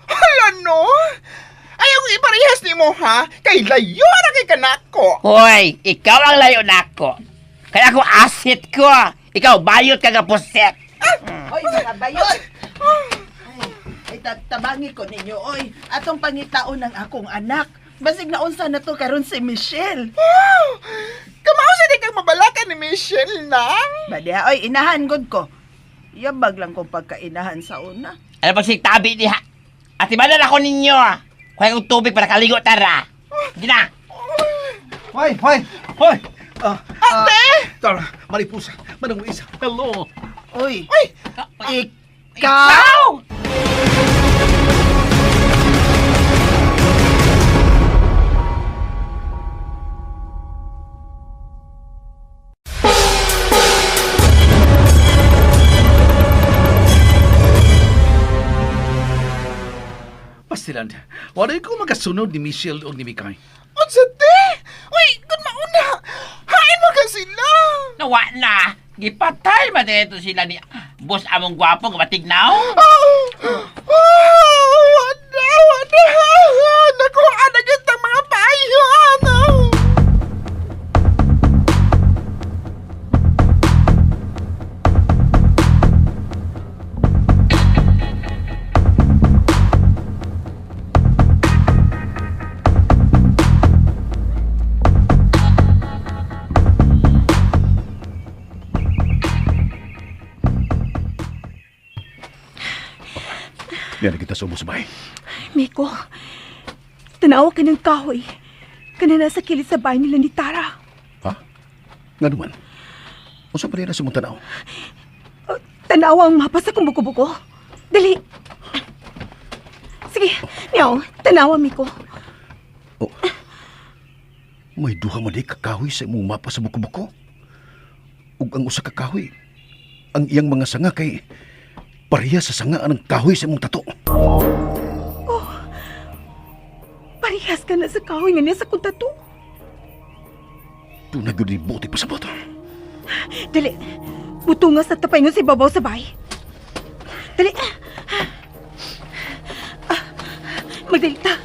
Hala, no? Ayaw ko iparehas nimo, ha? Kay layo ra kay kanako. Hoy, ikaw ang layo nako. Kaya ako asit ko. Ikaw bayot ka nga puset. Hoy, mga bayot! Ay, ay tabangi ko ninyo, oy. Atong pangitaon ng akong anak. Basig na unsa na to karon si Michelle. Wow! Kamao sa di kang mabalakan ni Michelle nang? Badya, oy, inahan gud ko. Yabag lang kong pagkainahan sa una. Ano pag tabi diha? At ibanan ako ninyo. Kuha kong tubig para kaligo tara. Sige na. Hoy, hoy, hoy. Ah, Ate! Tara, Maripusa, Manang Luisa, hello. Uy! Uy! Ikaw! Pastilan, wala ko magasunod ni Michelle o ni Mikay. Unsa te? Uy, kun mauna. Hain mo ka sila. Nawa na. Gipatay man dito sila ni boss among gwapo nga matignaw. Oh! Oh! Wala, wala. Nakuha na gyud tang mga payo, ano? Yan kita sa ubos bay. Miko, tanawa ka ng kahoy. Kana nasa kilid sa bahay nila ni Tara. Ha? Nga naman. Unsa pa rin na sa mong tanaw? Tanawa ang mapa sa kumbuko-buko. Dali. Sige, niyaw, tanawa, Miko. Oh. May duha man di kakahoy sa imong mapa sa buko-buko. Ug ang usa ka kahoy, ang iyang mga sanga kay pareha sa sanga ang kahoy sa imong tato. Oh, parehas ka na sa kahoy nga niya sa kong tato. Doon na gyud ni buti pa sa boto. Dali, buto nga sa tapay nga sa ibabaw sa bahay. Dali. Ah, magdali ta.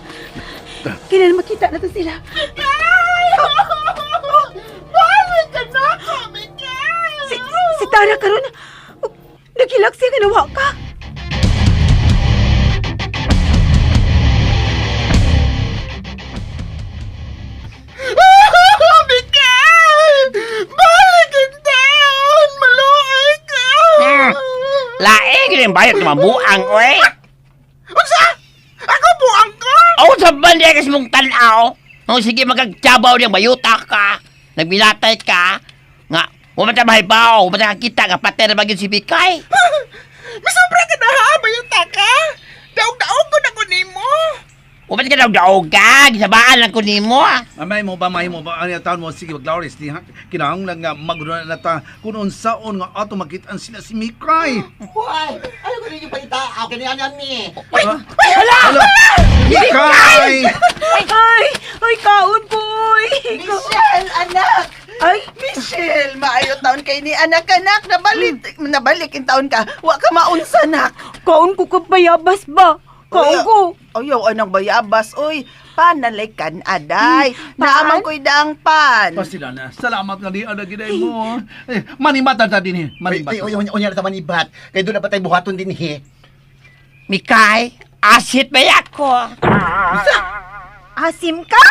Kailan makita natin sila. Balik ka na ko, Miguel! Si Tara karon, nagilak siya nga nawa ka. Miguel! Balik in town! Maluoy ka! Laing rin bayot nga mabuang, oy. Unsa? Ako buang ko? Oh, sa bandi kas mong tanaw. Oh, sige magagtsabaw niyang bayuta ka. Nagbilatay ka. Nga, wala ta mahibaw, wala ta kita nga patay na bagyo si Bikay. Masubra ka na ha, bayuta ka? Daog-daog ko na ko nimo. Wala ka daw daoga, gisabaan lang ko nimo. May mo ba, may mo ba, ano taon mo, sige, Glorious, di ha? Kinahanglan nga maguna na ta, kung unsaon nga ato makitaan sila si Mikay. Hoy! Ayaw ko ninyo palita. Ako kanianan ni. Uy! Hala! Mikay! Ay, ay, kaon ko, oy. Michelle, anak! Ay, Michelle, maayo taon kay ni anak anak nabalik nabalik in taon ka. Wa ka maunsa nak. Kaon ko ka bayabas ba? Kaon ko. Ayaw anang bayabas oy. Panalay kan aday. Naamang ko'y daang pan. Pastilan, salamat nga di anak ginay mo. Eh, manimata ta din eh, manimata. Uy, uy, unya na sa manibat. Kay doon na pa tayo buhaton din he. Mikay, asit ba ako? Asim ka?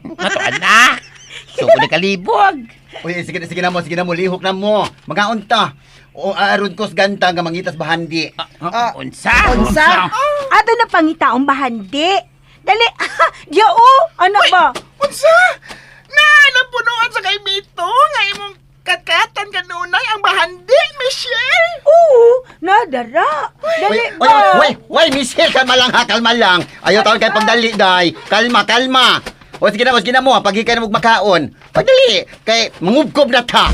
Mato na. So, ko kalibog. Uy, sige, sige na mo, sige na mo, lihok na mo. Mga unta. O aron kos ganta nga mangitas bahandi. Unsa? Unsa? Ato na pangitaong bahandi. Dali, diya o, ano ba? Unsa? Na, napunuan sa kay Mito nga imong katkatan kanunay ang bahandi, Michelle! Oo, nadara. Dali Uy, ba? uy, uy, Michelle, kalma lang ha, kalma lang. Ayaw taon kay pagdali, day. Kalma, kalma. O sige na, o sige na mo, paghikay na mo makaon. Pagdali, kay mangubkob na ta.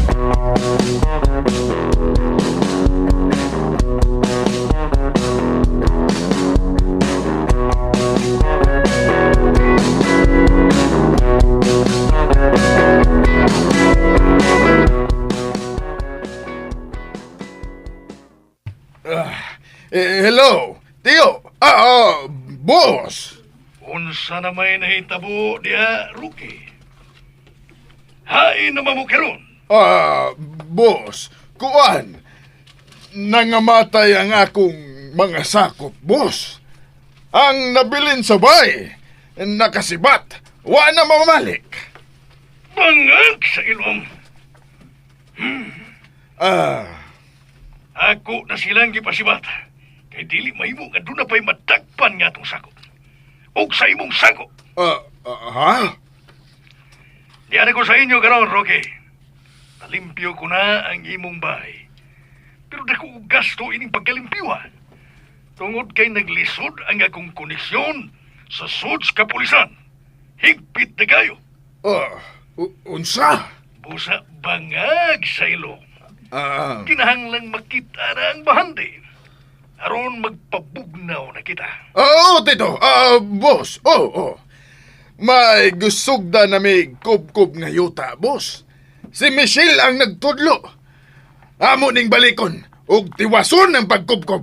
Hello, Tio. Boss. Unsa na may nahitabo diha, Rookie? Hain naman mo karon. Boss, kuan. Nangamatay ang akong mga sakop, boss. Ang nabilin sa bay, nakasibat, wa na mamalik. Bangag sa ilong. Ah, Ako na silang gipasibat. Kay dili mahimo nga doon na pa'y madagpan nga atong sakop. Og sa imong sakop. Ha? Diyan ko sa inyo karon, Rocky. Nalimpyo ko na ang imong bahay. Pero dako og gasto ining pagkalimpyuhan. Tungod kay naglisod ang akong koneksyon sa Suds Kapulisan. Higpit na kayo. Oh, unsa? Busa bangag sa ilong. Ah, Kinahanglang makita na ang bahandi. Aron magpabugnaw na kita. Oo, tito. Ah, boss. Oo, oo. May gusugda na may kubkob nga yuta, boss. Si Michelle ang nagtudlo. Amo ning balikon ug tiwason ang pagkubkob.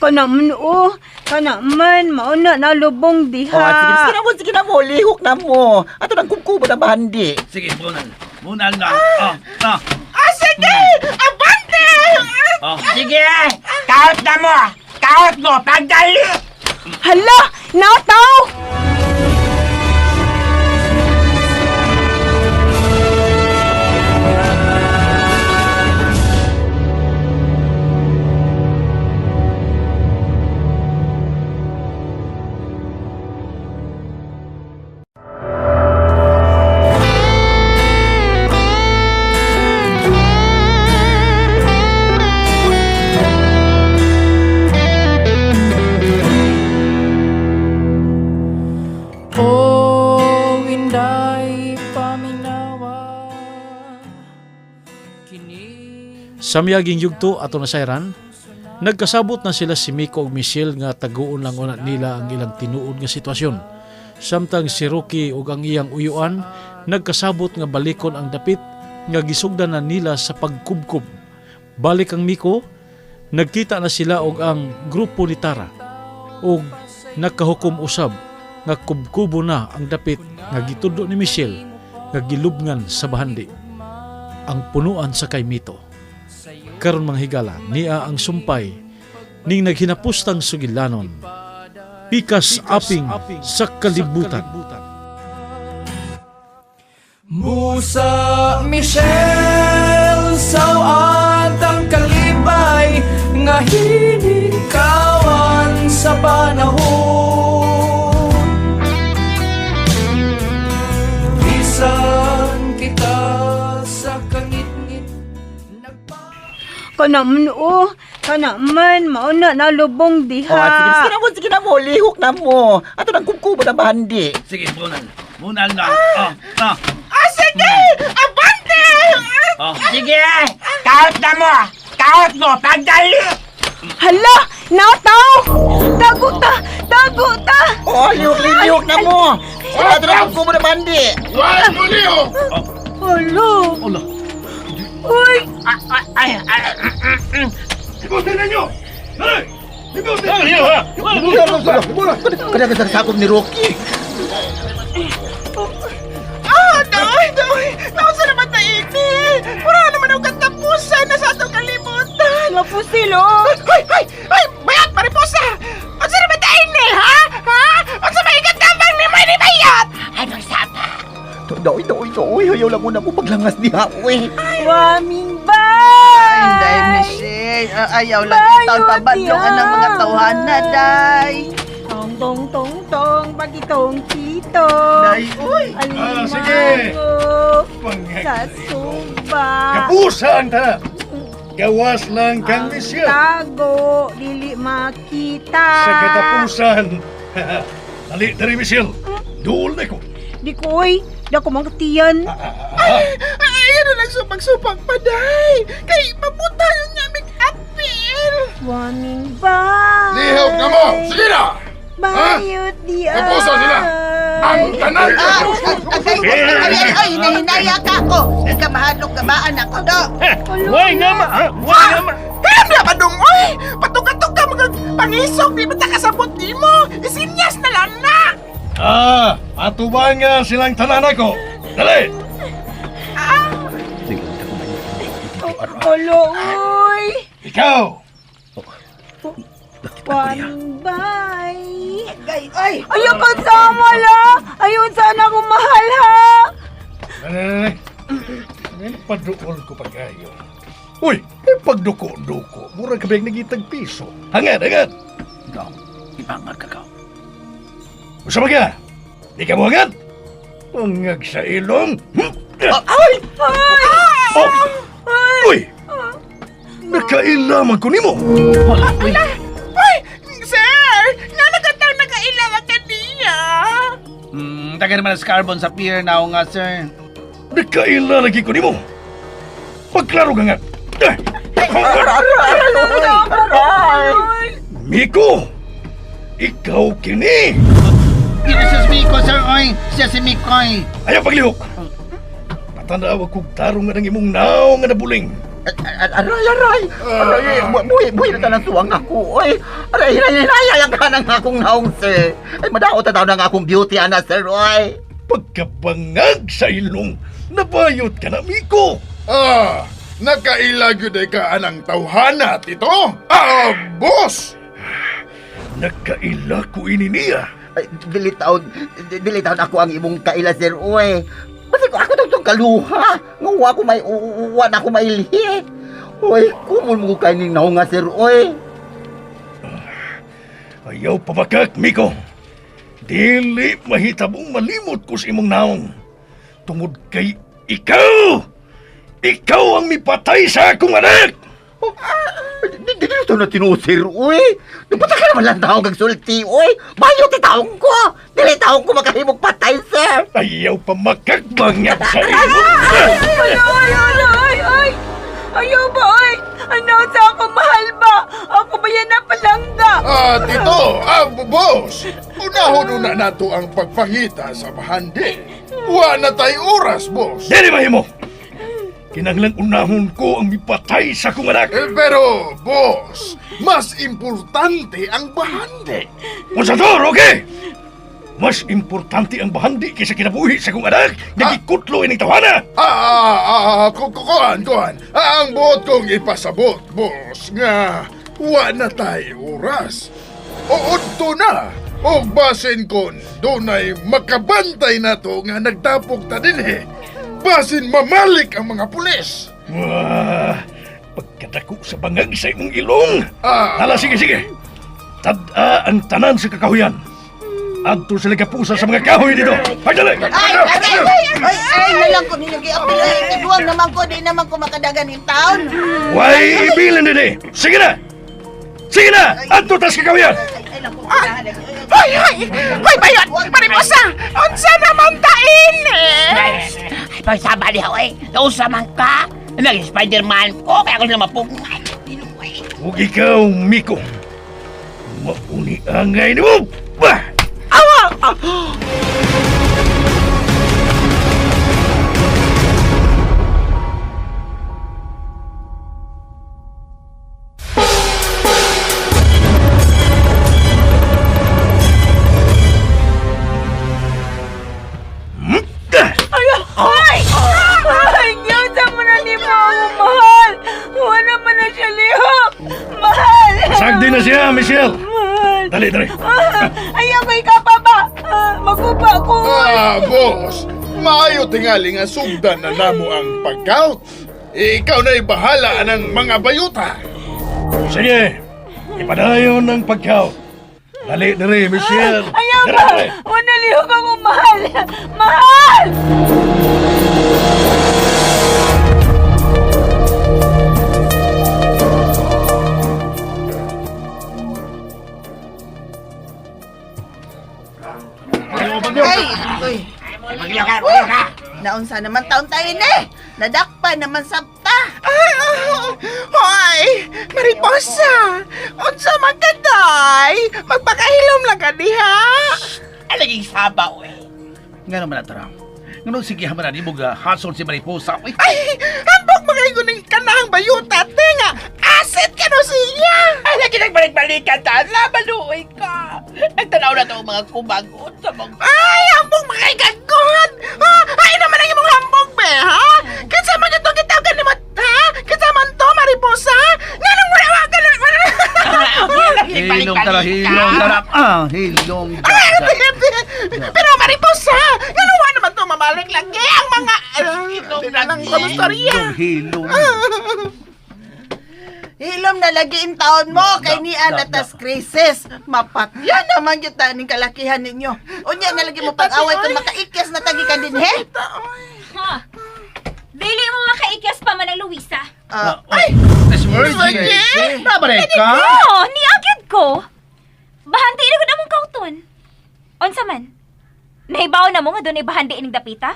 Kana man oh, kana man mauna na lubong diha. Oh, sige, sige na mo, sige na mo, lihok na mo. Ato nang kubkubo na bahandi. Sige, bunal. Bunal na. Ah, ah. Ah, sige! Abante! Ah. Sige! Kaut na mo! Kaut mo! Pagdali! Hala, nataw! O inday paminawa Kini Sa miyaging yugto ato nasayran, nagkasabot na sila si Miko ug Michelle nga taguon lang una nila ang ilang tinuod nga sitwasyon. Samtang si Rocky ug ang iyang uyuan nagkasabot nga balikon ang dapit nga gisugdan na nila sa pagkubkob. Balik ang Miko, nagkita na sila og ang grupo ni Tara ug nagkahukom usab nga kubkubo na ang dapit nga gitudlo ni Michelle nga gilubngan sa bahandi ang punuan sa kay Mito. Karon mga higala, niya ang sumpay ning naghinapustang sugilanon. Pikas aping sa kalibutan. Busa Michelle Sawat ang kalibay Nga hinikawan sa panahon. Bisan kita sa kangitngit. Kana man oh, kana man mauna na lubong diha. Oh, sige, sige na mo, sige na mo, lihok na mo. Ato nang kubkubo na bahandi. Sige, bunal. Bunal na. Ah, ah. Ah, sige! Abante! Ah. Sige! Kaut na mo! Kaut mo! Pagdali! Hala, nataw! Tago ta, tago ta. Oh, lihok, lihok na mo. Ato nang kubkubo na bahandi. Wag mo lihok! Hala. Ala. Uy, Ay, ay, ay, Libutin ninyo! Dali! Libutin ninyo! Ha? Kada ka sakop ni Rocky. Ah, doy, doy! Nausa naman ta ini! Wala naman ang katapusan na sa atong kalibutan! mapusil oh. Ay, ay, ay! Bayat, mariposa! Unsa naman ta ini, ha? Ha? Unsa may ikatabang ni Manny Bayat? Ay, magsapa! Doy, doy, doy. Ayaw lang muna mo paglangas niya, uy. Waming bay. Inday, Michelle. Ah, ayaw lang Bayot itaon pabadlong diha. ang mga tawhana, day. Tong tong tong tong pagitong tito. Day, uy. Ah, sige. Alimango sa suba. Kapusan ta! Gawas lang kang Ang Michelle tago dili makita. sa katapusan. Dali, dali Michelle. Duol na ko. Di ko oy, di ako mangkatiyan. Ay, ay, ano lang supag-supag pa, day! Kay mabuta yun nga aming apil! Waming bay. Lihok na mo! Sige na! Bayot di ay. Kapuso sila! Ang tanan! Ah, ay, ay, ay, ay, ay, hinahinaya ka ako. Ikaw ka ba, anak ko, do? Why nga ma? Ha? Why nga ma? Kaya na ba dong, oy? Patuka-tuka mga pangisog, di ba ta kasabot di mo? Isinyas na lang na! Ah, ato ba nga silang tanan ako? Dali! Olo, uy. Ikaw! Waming bay. Ay, ay. Ayaw ka sama la. Ayaw sana akong mahal ha. Dali, dali, dali. Duol ko pagayo. Uy, eh, pagduko-duko, mura ka bang nagitag piso. Hangad, hangad! Ikaw, ibangag ka ka. Usa ba ka? Di ka mo hangad? Pangag sa ilong. Ay! Oh! Uy! Nakailaman ko nimo. Ala! Uy! Sir! Nga nakataw nakailaw ka niya! Taga naman ang carbon sa pier na nga, sir. Nakaila lagi ko nimo. Pagklaro ka nga. Miko! Ikaw kini! Ito siya si Miko, sir, oy. Siya si Miko, oy. Ayaw paglihok! Patanaw kog tarong nga ng imong naong nga nabuling. Aray, aray! Aray, buhi, buhi na tanang suwang ako, oy! Aray, aray, aray, ay, ang kanang akong naong, sir! Ay, madaot na taon ang akong beauty, ana, sir, oy! Pagkabangag sa ilong, nabayot ka na, Miko! Ah, nakaila gyud ay ka anang tawhana, tito. Ah, boss! Nakaila ko ini niya. Ay, dili taon, dili taon ako ang imong kaila, sir, oy! Basta ko ako tong kaluha! Nga wa ko may, wa na ako mailhi! Oy, kumul mo kay ning naong nga, sir, oy! Ayaw pamakak, Miko. Dili mahitabong malimot ko sa imong naong. Tungod kay ikaw! Ikaw ang mipatay sa akong anak! Dili ito na tinuod, sir, uy! Nagpatay ka naman lang taong kag sulti, uy! Bayo ti taong ko! Dili taong ko makahimog patay, sir! Ayaw pa makakbangag sa ilong! Ay, ay, ay, ay, ay! Ayaw ba, ay! Ano sa ako, mahal ba? Ako ba yan na palangga? Ah, tito, ah, boss. Unahon una nato ang pagpangita sa bahandi. Wa na tay oras, boss. Dili mahimo! Kinahanglan unahon ko ang mipatay sa akong anak. Eh, pero, boss, mas importante ang bahandi. Unsa to, Roque? Mas importante ang bahandi kaysa kinabuhi sa akong anak nga gikutlo ining tawana. Kuan, kuan. Ah, ang buot kong ipasabot, boss, nga wa na tay oras. Uudto na. Og basin kon dunay makabantay na to nga nagtapok ta dinhi. Basin mamalik ang mga pulis. Wah, pagkadako sa bangag sa imong ilong. Ah. Hala, sige, sige. Tad-a ang tanan sa kakahuyan. Adto sila kapusa sa mga kahoy dito. Pagdali! Ay, ay, ay, ay, ay, ay, nalang ko ninyo giapil. Ay, tiguang naman ko, di naman ko makadagan in town. Way ibilin din. Sige na! Sige na! Adto tas kakahuyan! Hoy, hoy! Hoy, bayot! Mariposa! Unsa naman tain eh? Ay, pagsaba niya, oy. Nausa man ka. Naging Spider-Man ko, kaya ako sila mapugngan. Ug ikaw, Miko. Mauni angay nimo. Bah! Awa! Ay! Ay! Ay! Diyos, mo na ni mo ako, mahal! Wala man na siya lihok! Mahal! Sagdi na siya, Michelle. Mahal! Dali, dali. Ayaw ko ikaw, papa! Maguba ko! Ah, boss, maayo tingali nga sugdan na namo ang pagkaut. Ikaw na'y bahala ng mga bayuta. Sige, ipadayon ang pagkaw. Dali, dali, Michelle. Ayaw Dali, ba? dali. Wala lihok ako, mahal! Mahal! Ay, uy. Naunsa naman taon tayo eh. Nadakpa naman sabta. Ay, ah, hoy! Mariposa! Unsa man ka, day? Magpakahilom lang ka diha! Ay, naging saba, oy. Nga naman na tara. Nga sige haman na ni mo ga hasol si Mariposa, oy. Ay, hambog mga ng kanang bayuta, te nga! Asset ka no siya! Ay, lagi nagbalik-balikan ta. Labaluoy ka. Nagtanaw na to ang mga kumagot sa mga... Ay, hambog mga igagod! Ha? Ay, naman ang imong hambog, be, ha? Kinsa man ito gitawagan nimo, ha? Kinsa man to, Mariposa? Nga nang wala wa ka na... Hilom tara, hilom tara. Ah, hilom. Ay, pero Mariposa, nga nang wala naman to mamalik lagi ang mga... Na lang ko storya. Hilom. Hilom na lagi in taon mo kay ni anatas crisis. Mapatya naman kita ning kalakihan ninyo. Unya na lagi mo pag-away kung makaikyas na tagi ka din, he? Ha? Dili mo makaikyas pa man ang Luisa. Ay! Virgie! Nabalik ka? Oo, niagid ko. Bahandi na gud among kauton. Unsa man? Nahibaw na mo nga dunay bahandi ining dapita?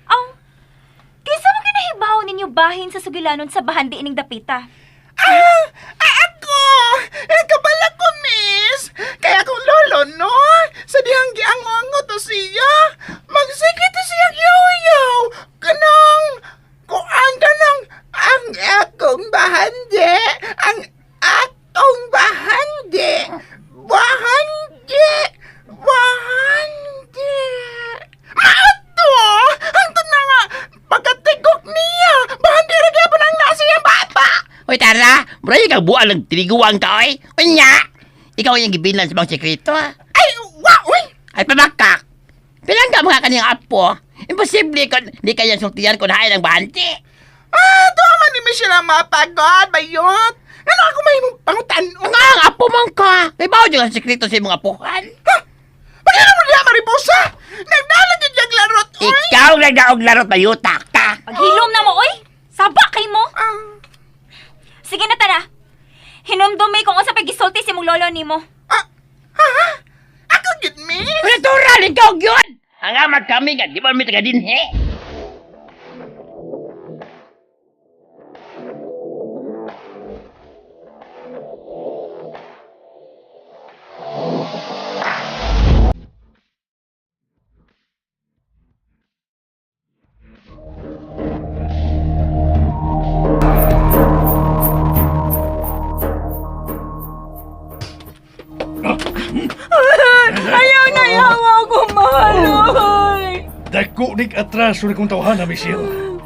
Aw. Kinsa man kinahibaw ninyo bahin sa sugilanon sa bahandi ining dapita? Ah, ako! Eh, kabala ko, miss! Kaya akong lolo, no? Sa dihang giango-ango to siya. Magsige to siya yaw-yaw. Kanang, kuan kanang, ang akong bahandi, ang akong bahandi, bahandi, bahandi. Maato! Ang na nga, pagkatigok niya, bahandi ra gyapon ang nasa iyang bata. Uy, tara! Mura yung buwan ng tiniguang ka, oy! Unya! Ikaw yung gibilan sa mga sekreto, ha? Ay, wa, uy! Ay, pamakak! Pilangga mga kaniyang apo. Imposible kung di kaya sultiyan kung hain ang bahandi. Ah, tuwa man ni Michelle ang mapagod, bayot. Ano ako may mong pangutan? Nga, ang apo man ka! May bawo dyan ang sekreto sa imong apuhan. Ha? Bakit mo niya mariposa? Nagdalag yung diyang larot, oy! Ikaw nagdaog larot, bayuta ka! Paghilom na mo, oy! Saba kay mo! Sige na tara. Hinumdumi kung unsa pay gisulti si imong lolo nimo. Ah, ha? Ako gid mi? Natural, ikaw yun! Hangamat kami nga, di ba may taga dinhi? Ayaw na yawa ko, mahal. oy. Dako nig atraso ni kong tawhana, Michelle.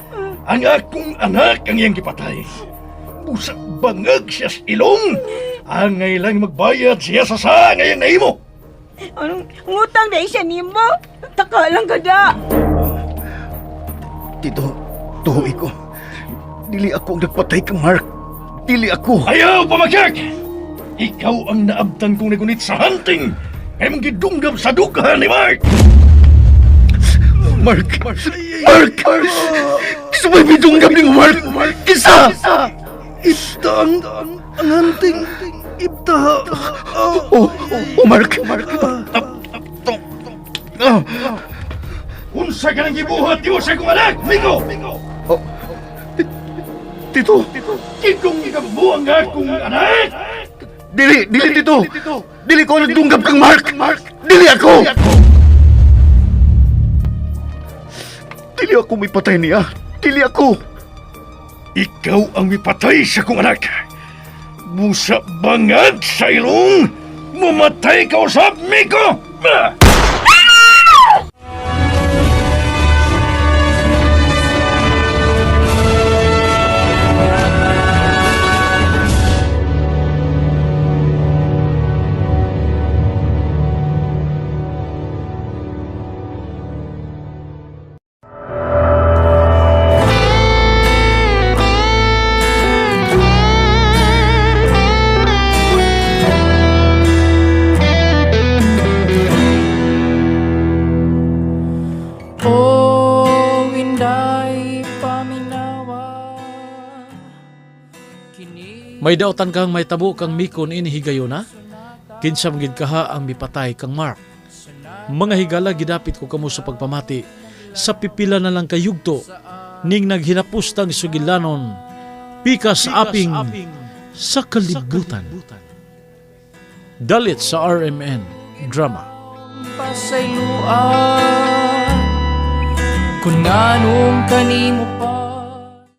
Ang akong anak ang iyang gipatay. Busa bangag siya sa ilong. Angay lang magbayad siya sa sa ngayang nahimo. Anong ngutang na siya nimo? Taka lang kada. Tito, tuhoy ko. Dili ako ang nagpatay kang Mark. Dili ako. Ayaw, pamakyak! Ikaw ang naabtan kong nagunit sa hunting. Kaya mong gidunggab sa dughan ni Mark! Mark! Mark! Kisa may bidunggab ni mo, Mark! Kisa! Ibta ang hunting. Ibta. Oh, oh, Mark! Unsa ka nang gibuhat di mo sa akong anak, Miko! Oh, Tito! Gidunggab mo ang akong anak! Dili! Dili, Tito! Dili ko ang nagdunggab kang Mark! Dili ako! Dili ako may patay niya. Dili ako! Ikaw ang mipatay sa akong anak. Busa bangag sa ilong, mamatay ka usab, Miko! Ah! Oh, inday paminawa. Kini May dautan kang may tabo kang Miko niini higayona? Kinsa man gid kaha ang mipatay kang Mark. Mga higala gidapit ko kamo sa pagpamati sa pipila na lang kayugto ning naghinapustang sugilanon pikas aping sa kalibutan. Dalit sa RMN Drama. Pasayloan kung anong kanimo pa.